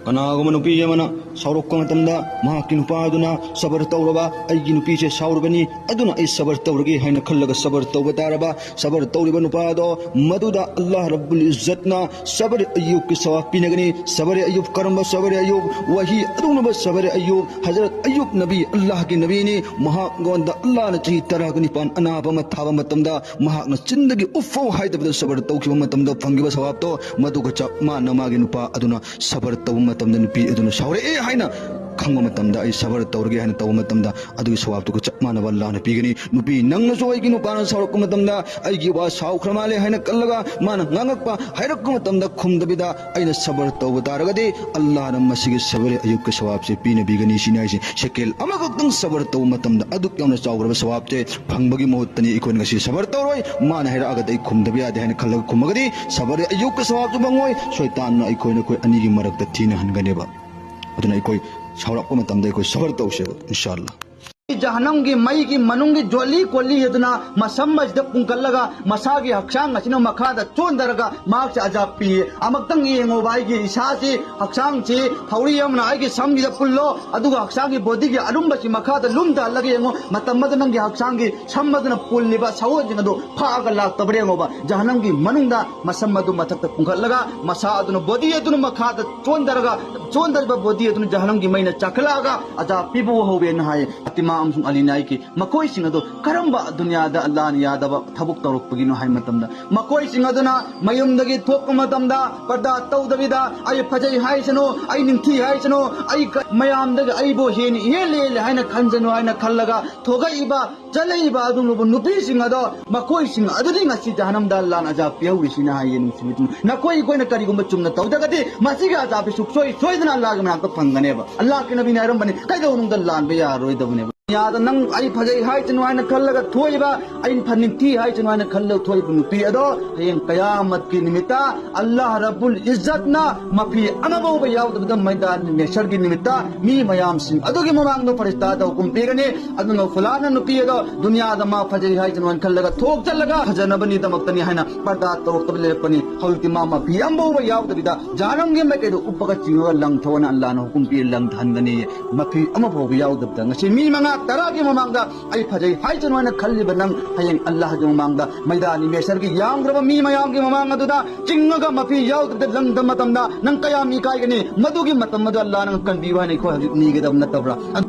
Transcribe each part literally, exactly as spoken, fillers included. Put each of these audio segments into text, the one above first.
ꯀꯅꯥꯒꯨꯝꯕ ꯅꯨꯄꯤ ꯑꯃꯅ ꯁꯥꯎꯔꯛꯄ ꯃꯇꯝꯗ ꯃꯍꯥꯛꯀꯤ ꯅꯨꯄꯥ ꯑꯗꯨꯅ ꯁꯕꯔ ꯇꯧꯔꯕ, "ꯑꯩꯒꯤ ꯅꯨꯄꯤꯁꯦ ꯁꯥꯎꯔꯕꯅꯤ, ꯑꯗꯨꯅ ꯑꯩ ꯁꯕꯔ ꯇꯧꯔꯒꯦ" ꯍꯥꯏꯅ ꯈꯜꯂꯒ ꯁꯕꯔ ꯇꯧꯕ ꯇꯥꯔꯕ, ꯁꯕꯔ ꯇꯧꯔꯤꯕ ꯅꯨꯄꯥ ꯑꯗꯣ ꯃꯗꯨꯗ ꯑꯜꯂꯥꯍ ꯔꯕꯨꯜ ꯏꯖꯠꯅ ꯁꯕꯔ ꯑꯌꯨꯕꯀꯤ ꯁꯋꯥꯕ ꯄꯤꯅꯒꯅꯤ꯫ ꯁꯕꯔ ꯑꯌꯨꯕ ꯀꯔꯝꯕ ꯁꯕꯔ ꯑꯌꯨꯕ? ꯋꯥꯍꯤ ꯑꯗꯨꯒꯨꯝꯂꯕ ꯁꯕꯔ ꯑꯌꯨꯕ, ꯍꯖꯔꯠ ꯑꯌꯨꯕ ꯅꯕꯤ, ꯑꯜꯂꯥꯍꯒꯤ ꯅꯕꯤꯅꯤ, ꯃꯍꯥꯛꯉꯣꯟꯗ ꯑꯜꯂꯥꯍꯅ ꯆꯍꯤ ꯇꯔꯥꯒ ꯅꯤꯄꯥꯟ ꯑꯅꯥꯕ ꯑꯃ ꯊꯥꯕ ꯃꯇꯝꯗ ꯃꯍꯥꯛꯅ ꯆꯤꯟꯗꯒꯤ ꯎꯐꯧ ꯍꯥꯏꯗꯕꯗ ꯁꯕꯔ ꯇꯧꯈꯤꯕ ꯃꯇꯝꯗ ꯐꯪꯈꯤꯕ ꯁꯋꯥꯕꯇꯣ ꯃꯗꯨꯒ ꯆꯞ ꯃꯥꯟꯅ ꯃꯥꯒꯤ ꯅꯨꯄꯥ ꯑꯗꯨꯅ ꯁꯕꯔ ꯇꯧꯕ ꯃꯇꯝꯗ ꯅꯨꯄꯤ ꯑꯗꯨꯅ ꯁꯥꯎꯔꯛꯑꯦ ꯍꯥꯏꯅ ꯈꯪꯕ ꯃꯇꯝꯗ, ꯑꯩ ꯁꯕꯔ ꯇꯧꯔꯒꯦ ꯍꯥꯏꯅ ꯇꯧꯕ ꯃꯇꯝꯗ, ꯑꯗꯨꯒꯤ ꯁꯋꯥꯕꯇꯨꯒ ꯆꯞ ꯃꯥꯟꯅꯕ ꯑꯜꯂꯥꯍꯅ ꯄꯤꯒꯅꯤ꯫ ꯅꯨꯄꯤ ꯅꯪꯅꯁꯨ ꯑꯩꯒꯤ ꯅꯨꯄꯥꯅ ꯁꯥꯎꯔꯛꯄ ꯃꯇꯝꯗ, "ꯑꯩꯒꯤ ꯋꯥ ꯁꯥꯎꯈ꯭ꯔ ꯃꯥꯜꯂꯦ" ꯍꯥꯏꯅ ꯈꯜꯂꯒ ꯃꯥꯅ ꯉꯥꯡꯉꯛꯄ ꯍꯥꯏꯔꯛꯄ ꯃꯇꯝꯗ ꯈꯨꯝꯗꯕꯤꯗ ꯑꯩꯅ ꯁꯕꯔ ꯇꯧꯕ ꯇꯥꯔꯒꯗꯤ, ꯑꯜꯂꯥꯍꯅ ꯃꯁꯤꯒꯤ ꯁꯕꯔ ꯑꯌꯨꯕꯀꯤ ꯁꯋꯥꯕꯁꯦ ꯄꯤꯅꯕꯤꯒꯅꯤ꯫ ꯁꯤꯅꯤ ꯍꯥꯏꯁꯦ꯫ ꯁꯦꯀꯦꯟ ꯑꯃꯈꯛꯇꯪ ꯁꯕꯔ ꯇꯧꯕ ꯃꯇꯝꯗ ꯑꯗꯨꯛ ꯌꯥꯝꯅ ꯆꯥꯎꯈ꯭ꯔꯕ ꯁꯋꯥꯕꯁꯦ ꯐꯪꯕꯒꯤ ꯃꯍꯨꯠꯇꯅꯤ ꯑꯩꯈꯣꯏꯅ ꯉꯁꯤ ꯁꯕꯔ ꯇꯧꯔꯣꯏ, ꯃꯥꯅ ꯍꯥꯏꯔꯛꯑꯒꯗꯤ ꯑꯩ ꯈꯨꯝꯗꯕ ꯌꯥꯗꯦ ꯍꯥꯏꯅ ꯈꯜꯂꯒ ꯈꯨꯝꯃꯒꯗꯤ ꯁꯕꯔ ꯑꯌꯨꯕꯀꯤ ꯁꯋꯥꯕꯁꯨ ꯐꯪꯉꯣꯏ, ꯁꯣꯏꯇꯥꯟꯅ ꯑꯩꯈꯣꯏ ꯅꯈꯣꯏ ꯑꯅꯤꯒꯤ ꯃꯔꯛꯇ ꯊꯤꯅꯍꯟꯒꯅꯦꯕ꯫ ꯑꯗꯨꯅ ꯑꯩꯈꯣꯏ ꯁꯥꯎꯔꯛꯄ ꯃꯇꯝꯗ ꯑꯩꯈꯣꯏ ꯁꯕꯔ ꯇꯧꯁꯦꯕ, ꯏꯟꯁꯥ ꯑꯜꯂꯥꯍ꯫ ꯖꯍꯅꯝꯒꯤ ꯃꯩꯒꯤ ꯃꯅꯨꯡꯒꯤ ꯖꯣꯂꯤ ꯀꯣꯂꯤ ꯑꯗꯨꯅ ꯃꯁꯝ ꯑꯁꯤꯗ ꯄꯨꯡꯈꯠꯂꯒ ꯃꯁꯥꯒꯤ ꯍꯛꯆꯥꯡ ꯑꯁꯤꯅ ꯃꯈꯥꯗ ꯆꯣꯟꯊꯔꯒ ꯃꯍꯥꯛꯁꯦ ꯑꯖꯥꯕ ꯄꯤꯌꯦ꯫ ꯑꯃꯨꯛꯇꯪ ꯌꯦꯡꯉꯣꯕ, ꯑꯩꯒꯤ ꯏꯁꯥꯁꯤ, ꯍꯛꯆꯥꯡꯁꯤ ꯐꯧꯔꯤ ꯑꯃꯅ ꯑꯩꯒꯤ ꯁꯝꯁꯤꯗ ꯄꯨꯜꯂꯣ, ꯑꯗꯨꯒ ꯍꯛꯆꯥꯡꯒꯤ ꯕꯣꯗꯤꯒꯤ ꯑꯔꯨꯝꯕꯁꯤ ꯃꯈꯥꯗ ꯂꯨꯝꯊꯍꯜꯂꯒ ꯌꯦꯡꯉꯣ꯫ ꯃꯇꯝ ꯑꯗꯨ ꯅꯪꯒꯤ ꯍꯛꯆꯥꯡꯒꯤ ꯁꯝ ꯑꯗꯨꯅ ꯄꯨꯜꯂꯤꯕ ꯁꯒꯣꯜꯁꯤꯡ ꯑꯗꯨ ꯐꯥꯛꯑꯒ ꯂꯥꯛꯇꯕ꯭ꯔꯥ ꯌꯦꯡꯉꯣꯕ꯫ ꯖꯍꯅꯝꯒꯤ ꯃꯅꯨꯡꯗ ꯃꯁꯝ ꯑꯗꯨ ꯃꯊꯛꯇ ꯄꯨꯡꯈꯠꯂꯒ ꯃꯁꯥ ꯑꯗꯨꯅ, ꯕꯣꯗꯤ ꯑꯗꯨꯅ ꯃꯈꯥꯗ ꯆꯣꯟꯊꯔꯒ, ꯆꯣꯟꯊꯔꯤꯕ ꯕꯣꯗꯤ ꯑꯗꯨꯅ ꯖꯍꯅꯝꯒꯤ ꯃꯩꯅ ꯆꯥꯈꯠꯂꯛꯑꯒ ꯑꯖꯥꯕ ꯄꯤꯕ ꯍꯧꯋꯦꯅ ꯍꯥꯏꯌꯦ꯫ ꯐꯥꯇꯤꯃꯥ ꯑꯃꯁꯨꯡ ꯑꯂꯤꯅ ꯍꯥꯏꯈꯤ꯫ ꯃꯈꯣꯏꯁꯤꯡ ꯑꯗꯨ ꯀꯔꯝꯕ ꯗꯨꯅꯤꯌꯥꯗ ꯑꯜꯂꯥꯍꯅ ꯌꯥꯗꯕ ꯊꯕꯛ ꯇꯧꯔꯛꯄꯒꯤꯅꯣ ꯍꯥꯏꯕ ꯃꯇꯝꯗ, ꯃꯈꯣꯏꯁꯤꯡ ꯑꯗꯨꯅ ꯃꯌꯨꯝꯗꯒꯤ ꯊꯣꯛꯄ ꯃꯇꯝꯗ ꯄꯔꯗꯥ ꯇꯧꯗꯕꯤꯗ, "ꯑꯩ ꯐꯖꯩ ꯍꯥꯏꯁꯅꯨ, ꯑꯩ ꯅꯤꯡꯊꯤ ꯍꯥꯏꯁꯅꯨ, ꯑꯩ ꯀ-, ꯃꯌꯥꯝꯗꯒꯤ ꯑꯩꯕꯨ ꯍꯦꯟꯅ ꯏꯍꯦꯜ ꯍꯦꯜꯂꯦ ꯍꯥꯏꯅ ꯈꯟꯖꯅꯨ" ꯍꯥꯏꯅ ꯈꯜꯂꯒ ꯊꯣꯛꯂꯛꯏꯕ, ꯆꯠꯂꯛꯏꯕ ꯑꯗꯨꯒꯨꯝꯂꯕ ꯅꯨꯄꯤꯁꯤꯡ ꯑꯗꯣ, ꯃꯈꯣꯏꯁꯤꯡ ꯑꯗꯨꯗꯤ ꯉꯁꯤ ꯖꯍꯅꯝꯗ ꯑꯜꯂꯥꯍꯅ ꯑꯖꯥꯕ ꯄꯤꯍꯧꯔꯤꯁꯤꯅ ꯍꯥꯏꯌꯦ꯫ ꯅꯨꯡꯁꯤꯕꯤꯗꯨꯅ ꯅꯈꯣꯏ, ꯑꯩꯈꯣꯏꯅ ꯀꯔꯤꯒꯨꯝꯕ ꯆꯨꯝꯅ ꯇꯧꯗ꯭ꯔꯒꯗꯤ ꯃꯁꯤꯒꯤ ꯑꯖꯥꯕꯁꯤ ꯁꯨꯡꯁꯣꯏ ꯁꯣꯏꯗꯅ ꯑꯜꯂꯥꯍꯒꯤ ꯃꯅꯥꯛꯇ ꯐꯪꯒꯅꯦꯕ꯫ ꯑꯜꯂꯥꯍꯒꯤ ꯅꯕꯤꯅ ꯍꯥꯏꯔꯝꯕꯅꯤ, ꯀꯩꯗꯧꯅꯨꯡꯗ ꯂꯥꯟꯕ ꯌꯥꯔꯣꯏꯗꯕꯅꯦꯕ꯫ ꯌꯥꯗ ꯅꯪ ꯑꯩ ꯐꯖꯩ ꯍꯥꯏꯁꯅꯨ ꯍꯥꯏꯅ ꯈꯜꯂꯒ ꯊꯣꯛꯏꯕ, ꯑꯩ ꯐꯅꯤꯡꯊꯤ ꯍꯥꯏꯁꯅꯨ ꯍꯥꯏꯅ ꯈꯜꯂꯒ ꯊꯣꯛꯏꯕ ꯅꯨꯄꯤ ꯑꯗꯣ, ꯍꯌꯦꯡ ꯀꯌꯥꯃꯠꯀꯤ ꯅꯨꯃꯤꯠꯇ ꯑꯜꯂꯥꯍ ꯔꯕꯨꯜ ꯏꯖꯠꯅ ꯃꯐꯤ ꯑꯃꯐꯥꯎꯕ ꯌꯥꯎꯗꯕꯗ ꯃꯩꯗꯥꯟ ꯃꯦꯁꯔꯒꯤ ꯅꯨꯃꯤꯠꯇ ꯃꯤ ꯃꯌꯥꯝꯁꯤꯡ ꯑꯗꯨꯒꯤ ꯃꯃꯥꯡꯗ ꯐꯔꯤꯁꯇꯥꯗ ꯍꯨꯀꯨꯝ ꯄꯤꯒꯅꯤ꯫ ꯑꯗꯨꯅ ꯐꯨꯂꯥꯅ ꯅꯨꯄꯤ ꯑꯗꯣ ꯗꯨꯅꯤꯌꯥꯗ ꯃꯥ ꯐꯖꯩ ꯍꯥꯏꯁꯅꯨ ꯍꯥꯏꯅ ꯈꯜꯂꯒ ꯊꯣꯛꯆꯜꯂꯒ ꯐꯖꯅꯕꯅꯤꯗꯃꯛꯇꯅꯤ ꯍꯥꯏꯅ ꯄꯔꯗꯥ ꯇꯧꯔꯛꯇꯕ ꯂꯩꯔꯛꯄꯅꯤ꯫ ꯍꯧꯖꯤꯛꯇꯤ ꯃꯥ ꯃꯐꯤ ꯑꯃꯐꯥꯎꯕ ꯌꯥꯎꯗꯕꯤꯗ ꯖꯍꯟꯅꯝꯒꯤ ꯃꯥꯏꯀꯩꯗ ꯎꯞꯄꯒ ꯆꯤꯡꯉꯒ ꯂꯪ ꯊꯧꯑꯅ ꯑꯜꯂꯥꯍꯅ ꯍꯨꯀꯨꯝ ꯄꯤꯔ ꯂꯪ ꯊꯍꯟꯒꯅꯤ꯫ ꯃꯐꯤ ꯑꯃꯐꯥꯎꯕ ꯌꯥꯎꯗꯕꯗ ꯉꯁꯤ ꯃꯤ ꯃꯉꯥ ꯇꯔꯥꯒꯤ ꯃꯃꯥꯡꯗ ꯑꯩ ꯐꯖꯩ ꯍꯥꯏꯁꯅꯨ ꯍꯥꯏꯅ ꯈꯜꯂꯤꯕ ꯅꯪ ꯍꯌꯦꯡ ꯑꯜꯂꯥꯍꯒꯤ ꯃꯃꯥꯡꯗ ꯃꯩꯗꯥꯅꯤ ꯃꯦꯁꯔꯒꯤ ꯌꯥꯝꯈ꯭ꯔꯕ ꯃꯤ ꯃꯌꯥꯝꯒꯤ ꯃꯃꯥꯡ ꯑꯗꯨꯗ ꯆꯤꯡꯉꯒ ꯃꯐꯤ ꯌꯥꯎꯗꯕꯗ ꯂꯪꯗ ꯃꯇꯝꯗ ꯅꯪ ꯀꯌꯥꯝ ꯏꯀꯥꯏꯒꯅꯤ? ꯃꯗꯨꯒꯤ ꯃꯇꯝ ꯑꯗꯨ ꯑꯜꯂꯥꯍꯅ ꯀꯟꯕꯤꯌꯨ ꯍꯥꯏꯅ ꯑꯩꯈꯣꯏ ꯍꯧꯖꯤꯛ ꯅꯤꯒꯗꯕ ꯅꯠꯇꯕ꯭ꯔꯥ?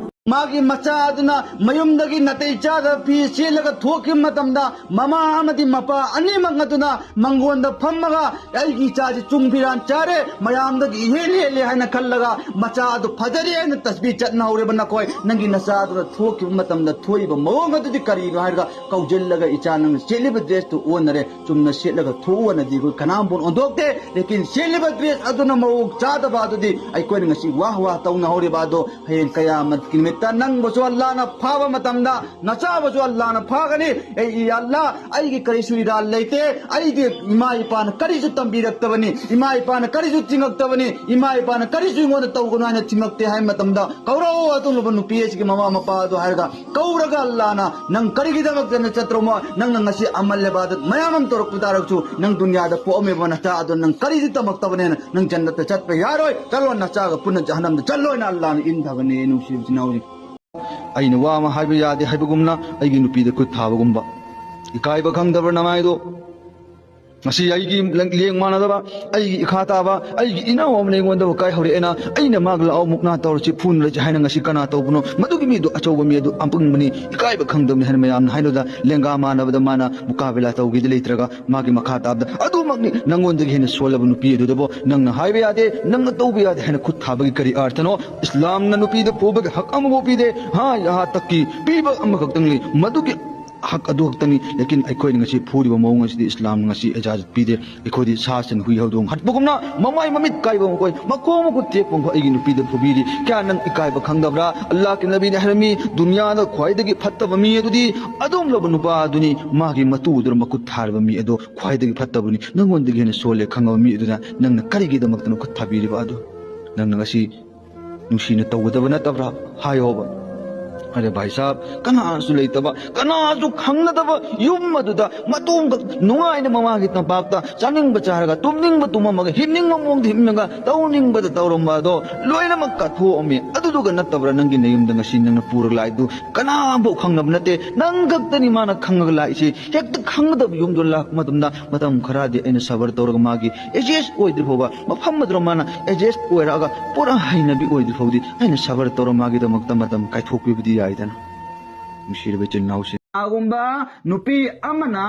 ꯃꯥꯒꯤ ꯃꯆꯥ ꯑꯗꯨꯅ ꯃꯌꯨꯝꯗꯒꯤ ꯅꯥꯇꯩ ꯆꯥꯗꯕ ꯐꯤ ꯁꯦꯠꯂꯒ ꯊꯣꯛꯈꯤꯕ ꯃꯇꯝꯗ ꯃꯃꯥ ꯑꯃꯗꯤ ꯃꯄꯥ ꯑꯅꯤꯃꯛ ꯑꯗꯨꯅ ꯃꯪꯒꯣꯟꯗ ꯐꯝꯃꯒ ꯑꯩꯒꯤ ꯏꯆꯥꯁꯤ ꯆꯨꯡ ꯐꯤꯔꯥꯟ ꯆꯥꯔꯦ, ꯃꯌꯥꯝꯗꯒꯤ ꯏꯍꯦꯟ ꯍꯦꯜꯂꯦ ꯍꯥꯏꯅ ꯈꯜꯂꯒ ꯃꯆꯥ ꯑꯗꯨ ꯐꯖꯔꯦ ꯍꯥꯏꯅ ꯇꯁꯕꯤ ꯆꯠꯅꯍꯧꯔꯦꯕ꯫ ꯅꯈꯣꯏ ꯅꯪꯒꯤ ꯅꯆꯥ ꯑꯗꯨꯅ ꯊꯣꯛꯈꯤꯕ ꯃꯇꯝꯗ ꯊꯣꯛꯏꯕ ꯃꯑꯣꯡ ꯑꯗꯨꯗꯤ ꯀꯔꯤꯅꯣ ꯍꯥꯏꯔꯒ ꯀꯧꯁꯤꯜꯂꯒ ꯏꯆꯥ ꯅꯪꯅ ꯁꯦꯠꯂꯤꯕ ꯗ꯭ꯔꯦꯁꯇꯨ ꯑꯣꯟꯅꯔꯦ, ꯆꯨꯝꯅ ꯁꯦꯠꯂꯒ ꯊꯣꯛꯎꯅꯗꯤ ꯑꯩꯈꯣꯏ ꯀꯅꯥꯝ ꯐꯣꯟ ꯑꯣꯟꯊꯣꯛꯇꯦ꯫ ꯂꯦꯀꯤꯟ ꯁꯦꯠꯂꯤꯕ ꯗ꯭ꯔꯦꯁ ꯑꯗꯨꯅ ꯃꯑꯣꯡ ꯆꯥꯗꯕ ꯑꯗꯨꯗꯤ ꯑꯩꯈꯣꯏꯅ ꯉꯁꯤ ꯋꯥ ꯋꯥ ꯇꯧꯅꯍꯧꯔꯤꯕ ꯑꯗꯣ ꯍꯌꯦꯡ ꯀꯌꯥꯃꯠꯀꯤ ꯅꯨꯃꯤꯠꯇ ꯅꯪꯕꯨꯁꯨ ꯑꯜꯂꯥꯅ ꯐꯥꯕ ꯃꯇꯝꯗ ꯅꯆꯥꯕꯨꯁꯨ ꯑꯜꯂꯥꯅ ꯐꯥꯒꯅꯤ꯫ ꯑꯩ, ꯏ ꯑꯜꯂꯥ, ꯑꯩꯒꯤ ꯀꯔꯤꯁꯨ ꯏꯔꯥꯜ ꯂꯩꯇꯦ꯫ ꯑꯩꯗꯤ ꯏꯃꯥ ꯏꯄꯥꯅ ꯀꯔꯤꯁꯨ ꯇꯝꯕꯤꯔꯛꯇꯕꯅꯤ, ꯏꯃꯥ ꯏꯄꯥꯅ ꯀꯔꯤꯁꯨ ꯆꯤꯡꯉꯛꯇꯕꯅꯤ, ꯏꯃꯥ ꯏꯄꯥꯅ ꯀꯔꯤꯁꯨ ꯑꯩꯉꯣꯟꯗ ꯇꯧꯒꯅꯨ ꯍꯥꯏꯅ ꯆꯤꯡꯉꯛꯇꯦ ꯍꯥꯏꯕ ꯃꯇꯝꯗ ꯀꯧꯔꯛꯑꯣ ꯑꯗꯨꯒꯨꯝꯂꯕ ꯅꯨꯄꯤ ꯑꯁꯤꯒꯤ ꯃꯃꯥ ꯃꯄꯥ ꯑꯗꯨ ꯍꯥꯏꯔꯒ ꯀꯧꯔꯒ ꯑꯜꯂꯥꯅ ꯅꯪ ꯀꯔꯤꯒꯤꯗꯃꯛꯇ ꯅꯆꯠꯇ꯭ꯔꯣꯃꯣ? ꯅꯪꯅ ꯉꯁꯤ ꯑꯃꯜ ꯏꯕꯥꯗꯠ ꯃꯌꯥꯝ ꯑꯃ ꯇꯧꯔꯛꯄ ꯇꯥꯔꯒꯁꯨ ꯅꯪ ꯗꯨꯅꯤꯌꯥꯗ ꯄꯣꯛꯑꯝꯃꯤꯕ ꯅꯆꯥ ꯑꯗꯣ ꯅꯪ ꯀꯔꯤꯁꯨ ꯇꯝꯃꯛꯇꯕꯅꯦꯅ ꯅꯪ ꯖꯟꯅꯠꯇ ꯆꯠꯄ ꯌꯥꯔꯣꯏ꯫ ꯆꯠꯂꯣ ꯅꯆꯥꯒ ꯄꯨꯟꯅ ꯖꯍꯟꯅꯝꯗ ꯆꯠꯂꯣꯏꯅ ꯑꯜꯂꯥꯅ ꯏꯟꯊꯕꯅꯦ ꯅꯨꯡꯁꯤꯕ ꯏꯆꯤꯟ ꯏꯅꯥꯎꯁꯤꯡ꯫ ꯑꯩꯅ ꯋꯥ ꯑꯃ ꯍꯥꯏꯕ ꯌꯥꯗꯦ ꯍꯥꯏꯕꯒꯨꯝꯅ ꯑꯩꯒꯤ ꯅꯨꯄꯤꯗ ꯈꯨꯠ ꯊꯥꯕꯒꯨꯝꯕ꯫ ꯏꯀꯥꯏꯕ ꯈꯪꯗꯕ꯭ꯔꯥ ꯅꯃꯥꯏꯗꯣ? ꯉꯁꯤ ꯑꯩꯒꯤ ꯂꯦꯡ ꯃꯥꯟꯅꯗꯕ, ꯑꯩꯒꯤ ꯏꯈꯥ ꯇꯥꯕ, ꯑꯩꯒꯤ ꯏꯅꯥꯎ ꯑꯃꯅ ꯑꯩꯉꯣꯟꯗ ꯀꯥꯏꯍꯧꯔꯛꯑꯦꯅ ꯑꯩꯅ ꯃꯥꯒ ꯂꯥꯛꯑꯣ ꯃꯨꯛꯅꯥ ꯇꯧꯔꯁꯤ ꯐꯨꯅꯔꯁꯤ ꯍꯥꯏꯅ ꯉꯁꯤ ꯀꯅꯥ ꯇꯧꯕꯅꯣ? ꯃꯗꯨꯒꯤ ꯃꯤꯗꯨ ꯑꯆꯧꯕ ꯃꯤ ꯑꯗꯨ ꯑꯄꯪꯕꯅꯤ, ꯏꯀꯥꯏꯕ ꯈꯪꯗꯕꯅꯤ ꯍꯥꯏꯅ ꯃꯌꯥꯝꯅ ꯍꯥꯏꯅꯕꯗ ꯂꯦꯡꯒꯥ ꯃꯥꯟꯅꯕꯗ ꯃꯥꯅ ꯃꯨꯀꯥꯕꯤꯂꯥ ꯇꯧꯒꯦꯗꯤ ꯂꯩꯇ꯭ꯔꯒ ꯃꯥꯒꯤ ꯃꯈꯥ ꯇꯥꯕꯗ ꯑꯗꯨꯃꯛꯅꯤ꯫ ꯅꯪꯉꯣꯟꯗꯒꯤ ꯍꯦꯟꯅ ꯁꯣꯜꯂꯕ ꯅꯨꯄꯤ ꯑꯗꯨꯗꯕꯨ ꯅꯪꯅ ꯍꯥꯏꯕ ꯌꯥꯗꯦ, ꯅꯪꯅ ꯇꯧꯕ ꯌꯥꯗꯦ ꯍꯥꯏꯅ ꯈꯨꯠ ꯊꯥꯕꯒꯤ ꯀꯔꯤ ꯑꯥꯔꯊꯅꯣ? ꯏꯁꯂꯥꯝꯅ ꯅꯨꯄꯤꯗ ꯐꯨꯕꯒꯤ ꯍꯛ ꯑꯃꯐꯥꯎ ꯄꯤꯗꯦ꯫ ꯍꯥ, ꯌꯥꯍꯥ ꯇꯛꯀꯤ ꯄꯤꯕ ꯑꯃꯈꯛꯇꯪ ꯂꯩ, ꯃꯗꯨꯒꯤ ꯍꯛ ꯑꯗꯨ ꯈꯛꯇꯅꯤ꯫ ꯂꯦꯀꯤꯟ ꯑꯩꯈꯣꯏꯅ ꯉꯁꯤ ꯐꯨꯔꯤꯕ ꯃꯑꯣꯡ ꯑꯁꯤꯗꯤ ꯏꯁꯂꯥꯝꯅ ꯉꯁꯤ ꯏꯖꯥꯖꯠ ꯄꯤꯗꯦ꯫ ꯑꯩꯈꯣꯏꯗꯤ ꯁꯥ ꯁꯟ ꯍꯨꯏ ꯍꯧꯗꯣꯡ ꯍꯥꯠꯄꯒꯨꯝꯅ ꯃꯃꯥꯏ ꯃꯃꯤꯠ ꯀꯥꯏꯕ ꯃꯈꯣꯏ ꯃꯈꯣꯡ ꯃꯈꯨꯠ ꯇꯦꯛꯄ ꯃꯈꯣꯏ ꯑꯩꯒꯤ ꯅꯨꯄꯤꯗ ꯐꯨꯕꯤꯔꯤ꯫ ꯀꯌꯥ ꯅꯪ ꯏꯀꯥꯏꯕ ꯈꯪꯗꯕ꯭ꯔꯥ? ꯑꯜꯂꯥꯍꯀꯤ ꯅꯕꯤꯅ ꯍꯥꯏꯔꯝꯃꯤ, ꯗꯨꯅꯤꯌꯥꯗ ꯈ꯭ꯋꯥꯏꯗꯒꯤ ꯐꯠꯇꯕ ꯃꯤ ꯑꯗꯨꯗꯤ ꯑꯗꯨꯒꯨꯝꯂꯕ ꯅꯨꯄꯥ ꯑꯗꯨꯅꯤ, ꯃꯥꯒꯤ ꯃꯇꯨꯗꯨꯗ ꯃꯈꯨꯠ ꯊꯥꯔꯕ ꯃꯤ ꯑꯗꯣ ꯈ꯭ꯋꯥꯏꯗꯒꯤ ꯐꯠꯇꯕꯅꯤ꯫ ꯅꯪꯉꯣꯟꯗꯒꯤ ꯍꯦꯟꯅ ꯁꯣꯜꯂꯦ ꯈꯪꯉꯕ ꯃꯤ ꯑꯗꯨꯅ ꯅꯪꯅ ꯀꯔꯤꯒꯤꯗꯃꯛꯇꯅꯣ ꯈꯨꯠ ꯊꯥꯕꯤꯔꯤꯕ ꯑꯗꯨ? ꯅꯪꯅ ꯉꯁꯤ ꯅꯨꯡꯁꯤꯅ ꯇꯧꯒꯗꯕ ꯅꯠꯇꯕ꯭ꯔꯥ? ꯍꯥꯏꯌꯣꯕ꯫ ꯑꯔꯦ ꯚꯥꯏ ꯁꯥꯍꯕ, ꯀꯅꯥꯁꯨ ꯂꯩꯇꯕ, ꯀꯅꯥꯁꯨ ꯈꯪꯅꯗꯕ ꯌꯨꯝ ꯑꯗꯨꯗ ꯃꯇꯣꯝꯈꯛ ꯅꯨꯡꯉꯥꯏꯅ ꯃꯃꯥꯒꯤ ꯇꯝꯄꯥꯛꯇ ꯆꯥꯅꯤꯡꯕ ꯆꯥꯔꯒ, ꯇꯨꯝꯅꯤꯡꯕ ꯇꯨꯝꯃꯝꯃꯒ, ꯍꯤꯞꯅꯤꯡꯕ ꯃꯑꯣꯡꯗ ꯍꯤꯞꯅꯒ, ꯇꯧꯅꯤꯡꯕꯗ ꯇꯧꯔꯝꯕ ꯑꯗꯣ ꯂꯣꯏꯅꯃꯛ ꯀꯠꯊꯣꯛꯑꯝꯃꯤ꯫ ꯑꯗꯨꯗꯨꯒ ꯅꯠꯇꯕ꯭ꯔꯥ ꯅꯪꯒꯤ ꯅꯌꯨꯝꯗ ꯉꯁꯤ ꯅꯪꯅ ꯄꯨꯔꯒ ꯂꯥꯛꯏꯗꯨ? ꯀꯅꯥꯝꯐꯥꯎ ꯈꯪꯅꯕ ꯅꯠꯇꯦ, ꯅꯪ ꯈꯛꯇꯅꯤ ꯃꯥꯅ ꯈꯪꯉꯒ ꯂꯥꯛꯏꯁꯤ꯫ ꯍꯦꯛꯇ ꯈꯪꯒꯗꯕ ꯌꯨꯝꯗꯣ ꯂꯥꯛꯄ ꯃꯇꯝꯗ ꯃꯇꯝ ꯈꯔꯗꯤ ꯑꯩꯅ ꯁꯕꯔ ꯇꯧꯔꯒ ꯃꯥꯒꯤ ꯑꯦꯗꯖꯁ ꯑꯣꯏꯗ꯭ꯔꯤ ꯐꯥꯎꯕ, ꯃꯐꯝ ꯑꯗꯨꯗ ꯃꯥꯅ ꯑꯦꯗꯖꯁ ꯑꯣꯏꯔꯛꯑꯒ ꯄꯨꯔꯥ ꯍꯩꯅꯕꯤ ꯑꯣꯏꯗ꯭ꯔꯤ ꯐꯥꯎꯗꯤ ꯑꯩꯅ ꯁꯕꯔ ꯇꯧꯔꯒ ꯃꯥꯒꯤꯗꯃꯛꯇ ꯃꯇꯝ ꯀꯥꯏꯊꯣꯛꯄꯤꯕꯗꯤ ꯌꯥꯏꯗꯅ꯫ ꯅꯨꯡꯁꯤꯔꯕ ꯏꯆꯤꯜ ꯏꯅꯥꯎꯁꯤꯡ, ꯀꯅꯥꯒꯨꯝꯕ ꯅꯨꯄꯤ ꯑꯃꯅ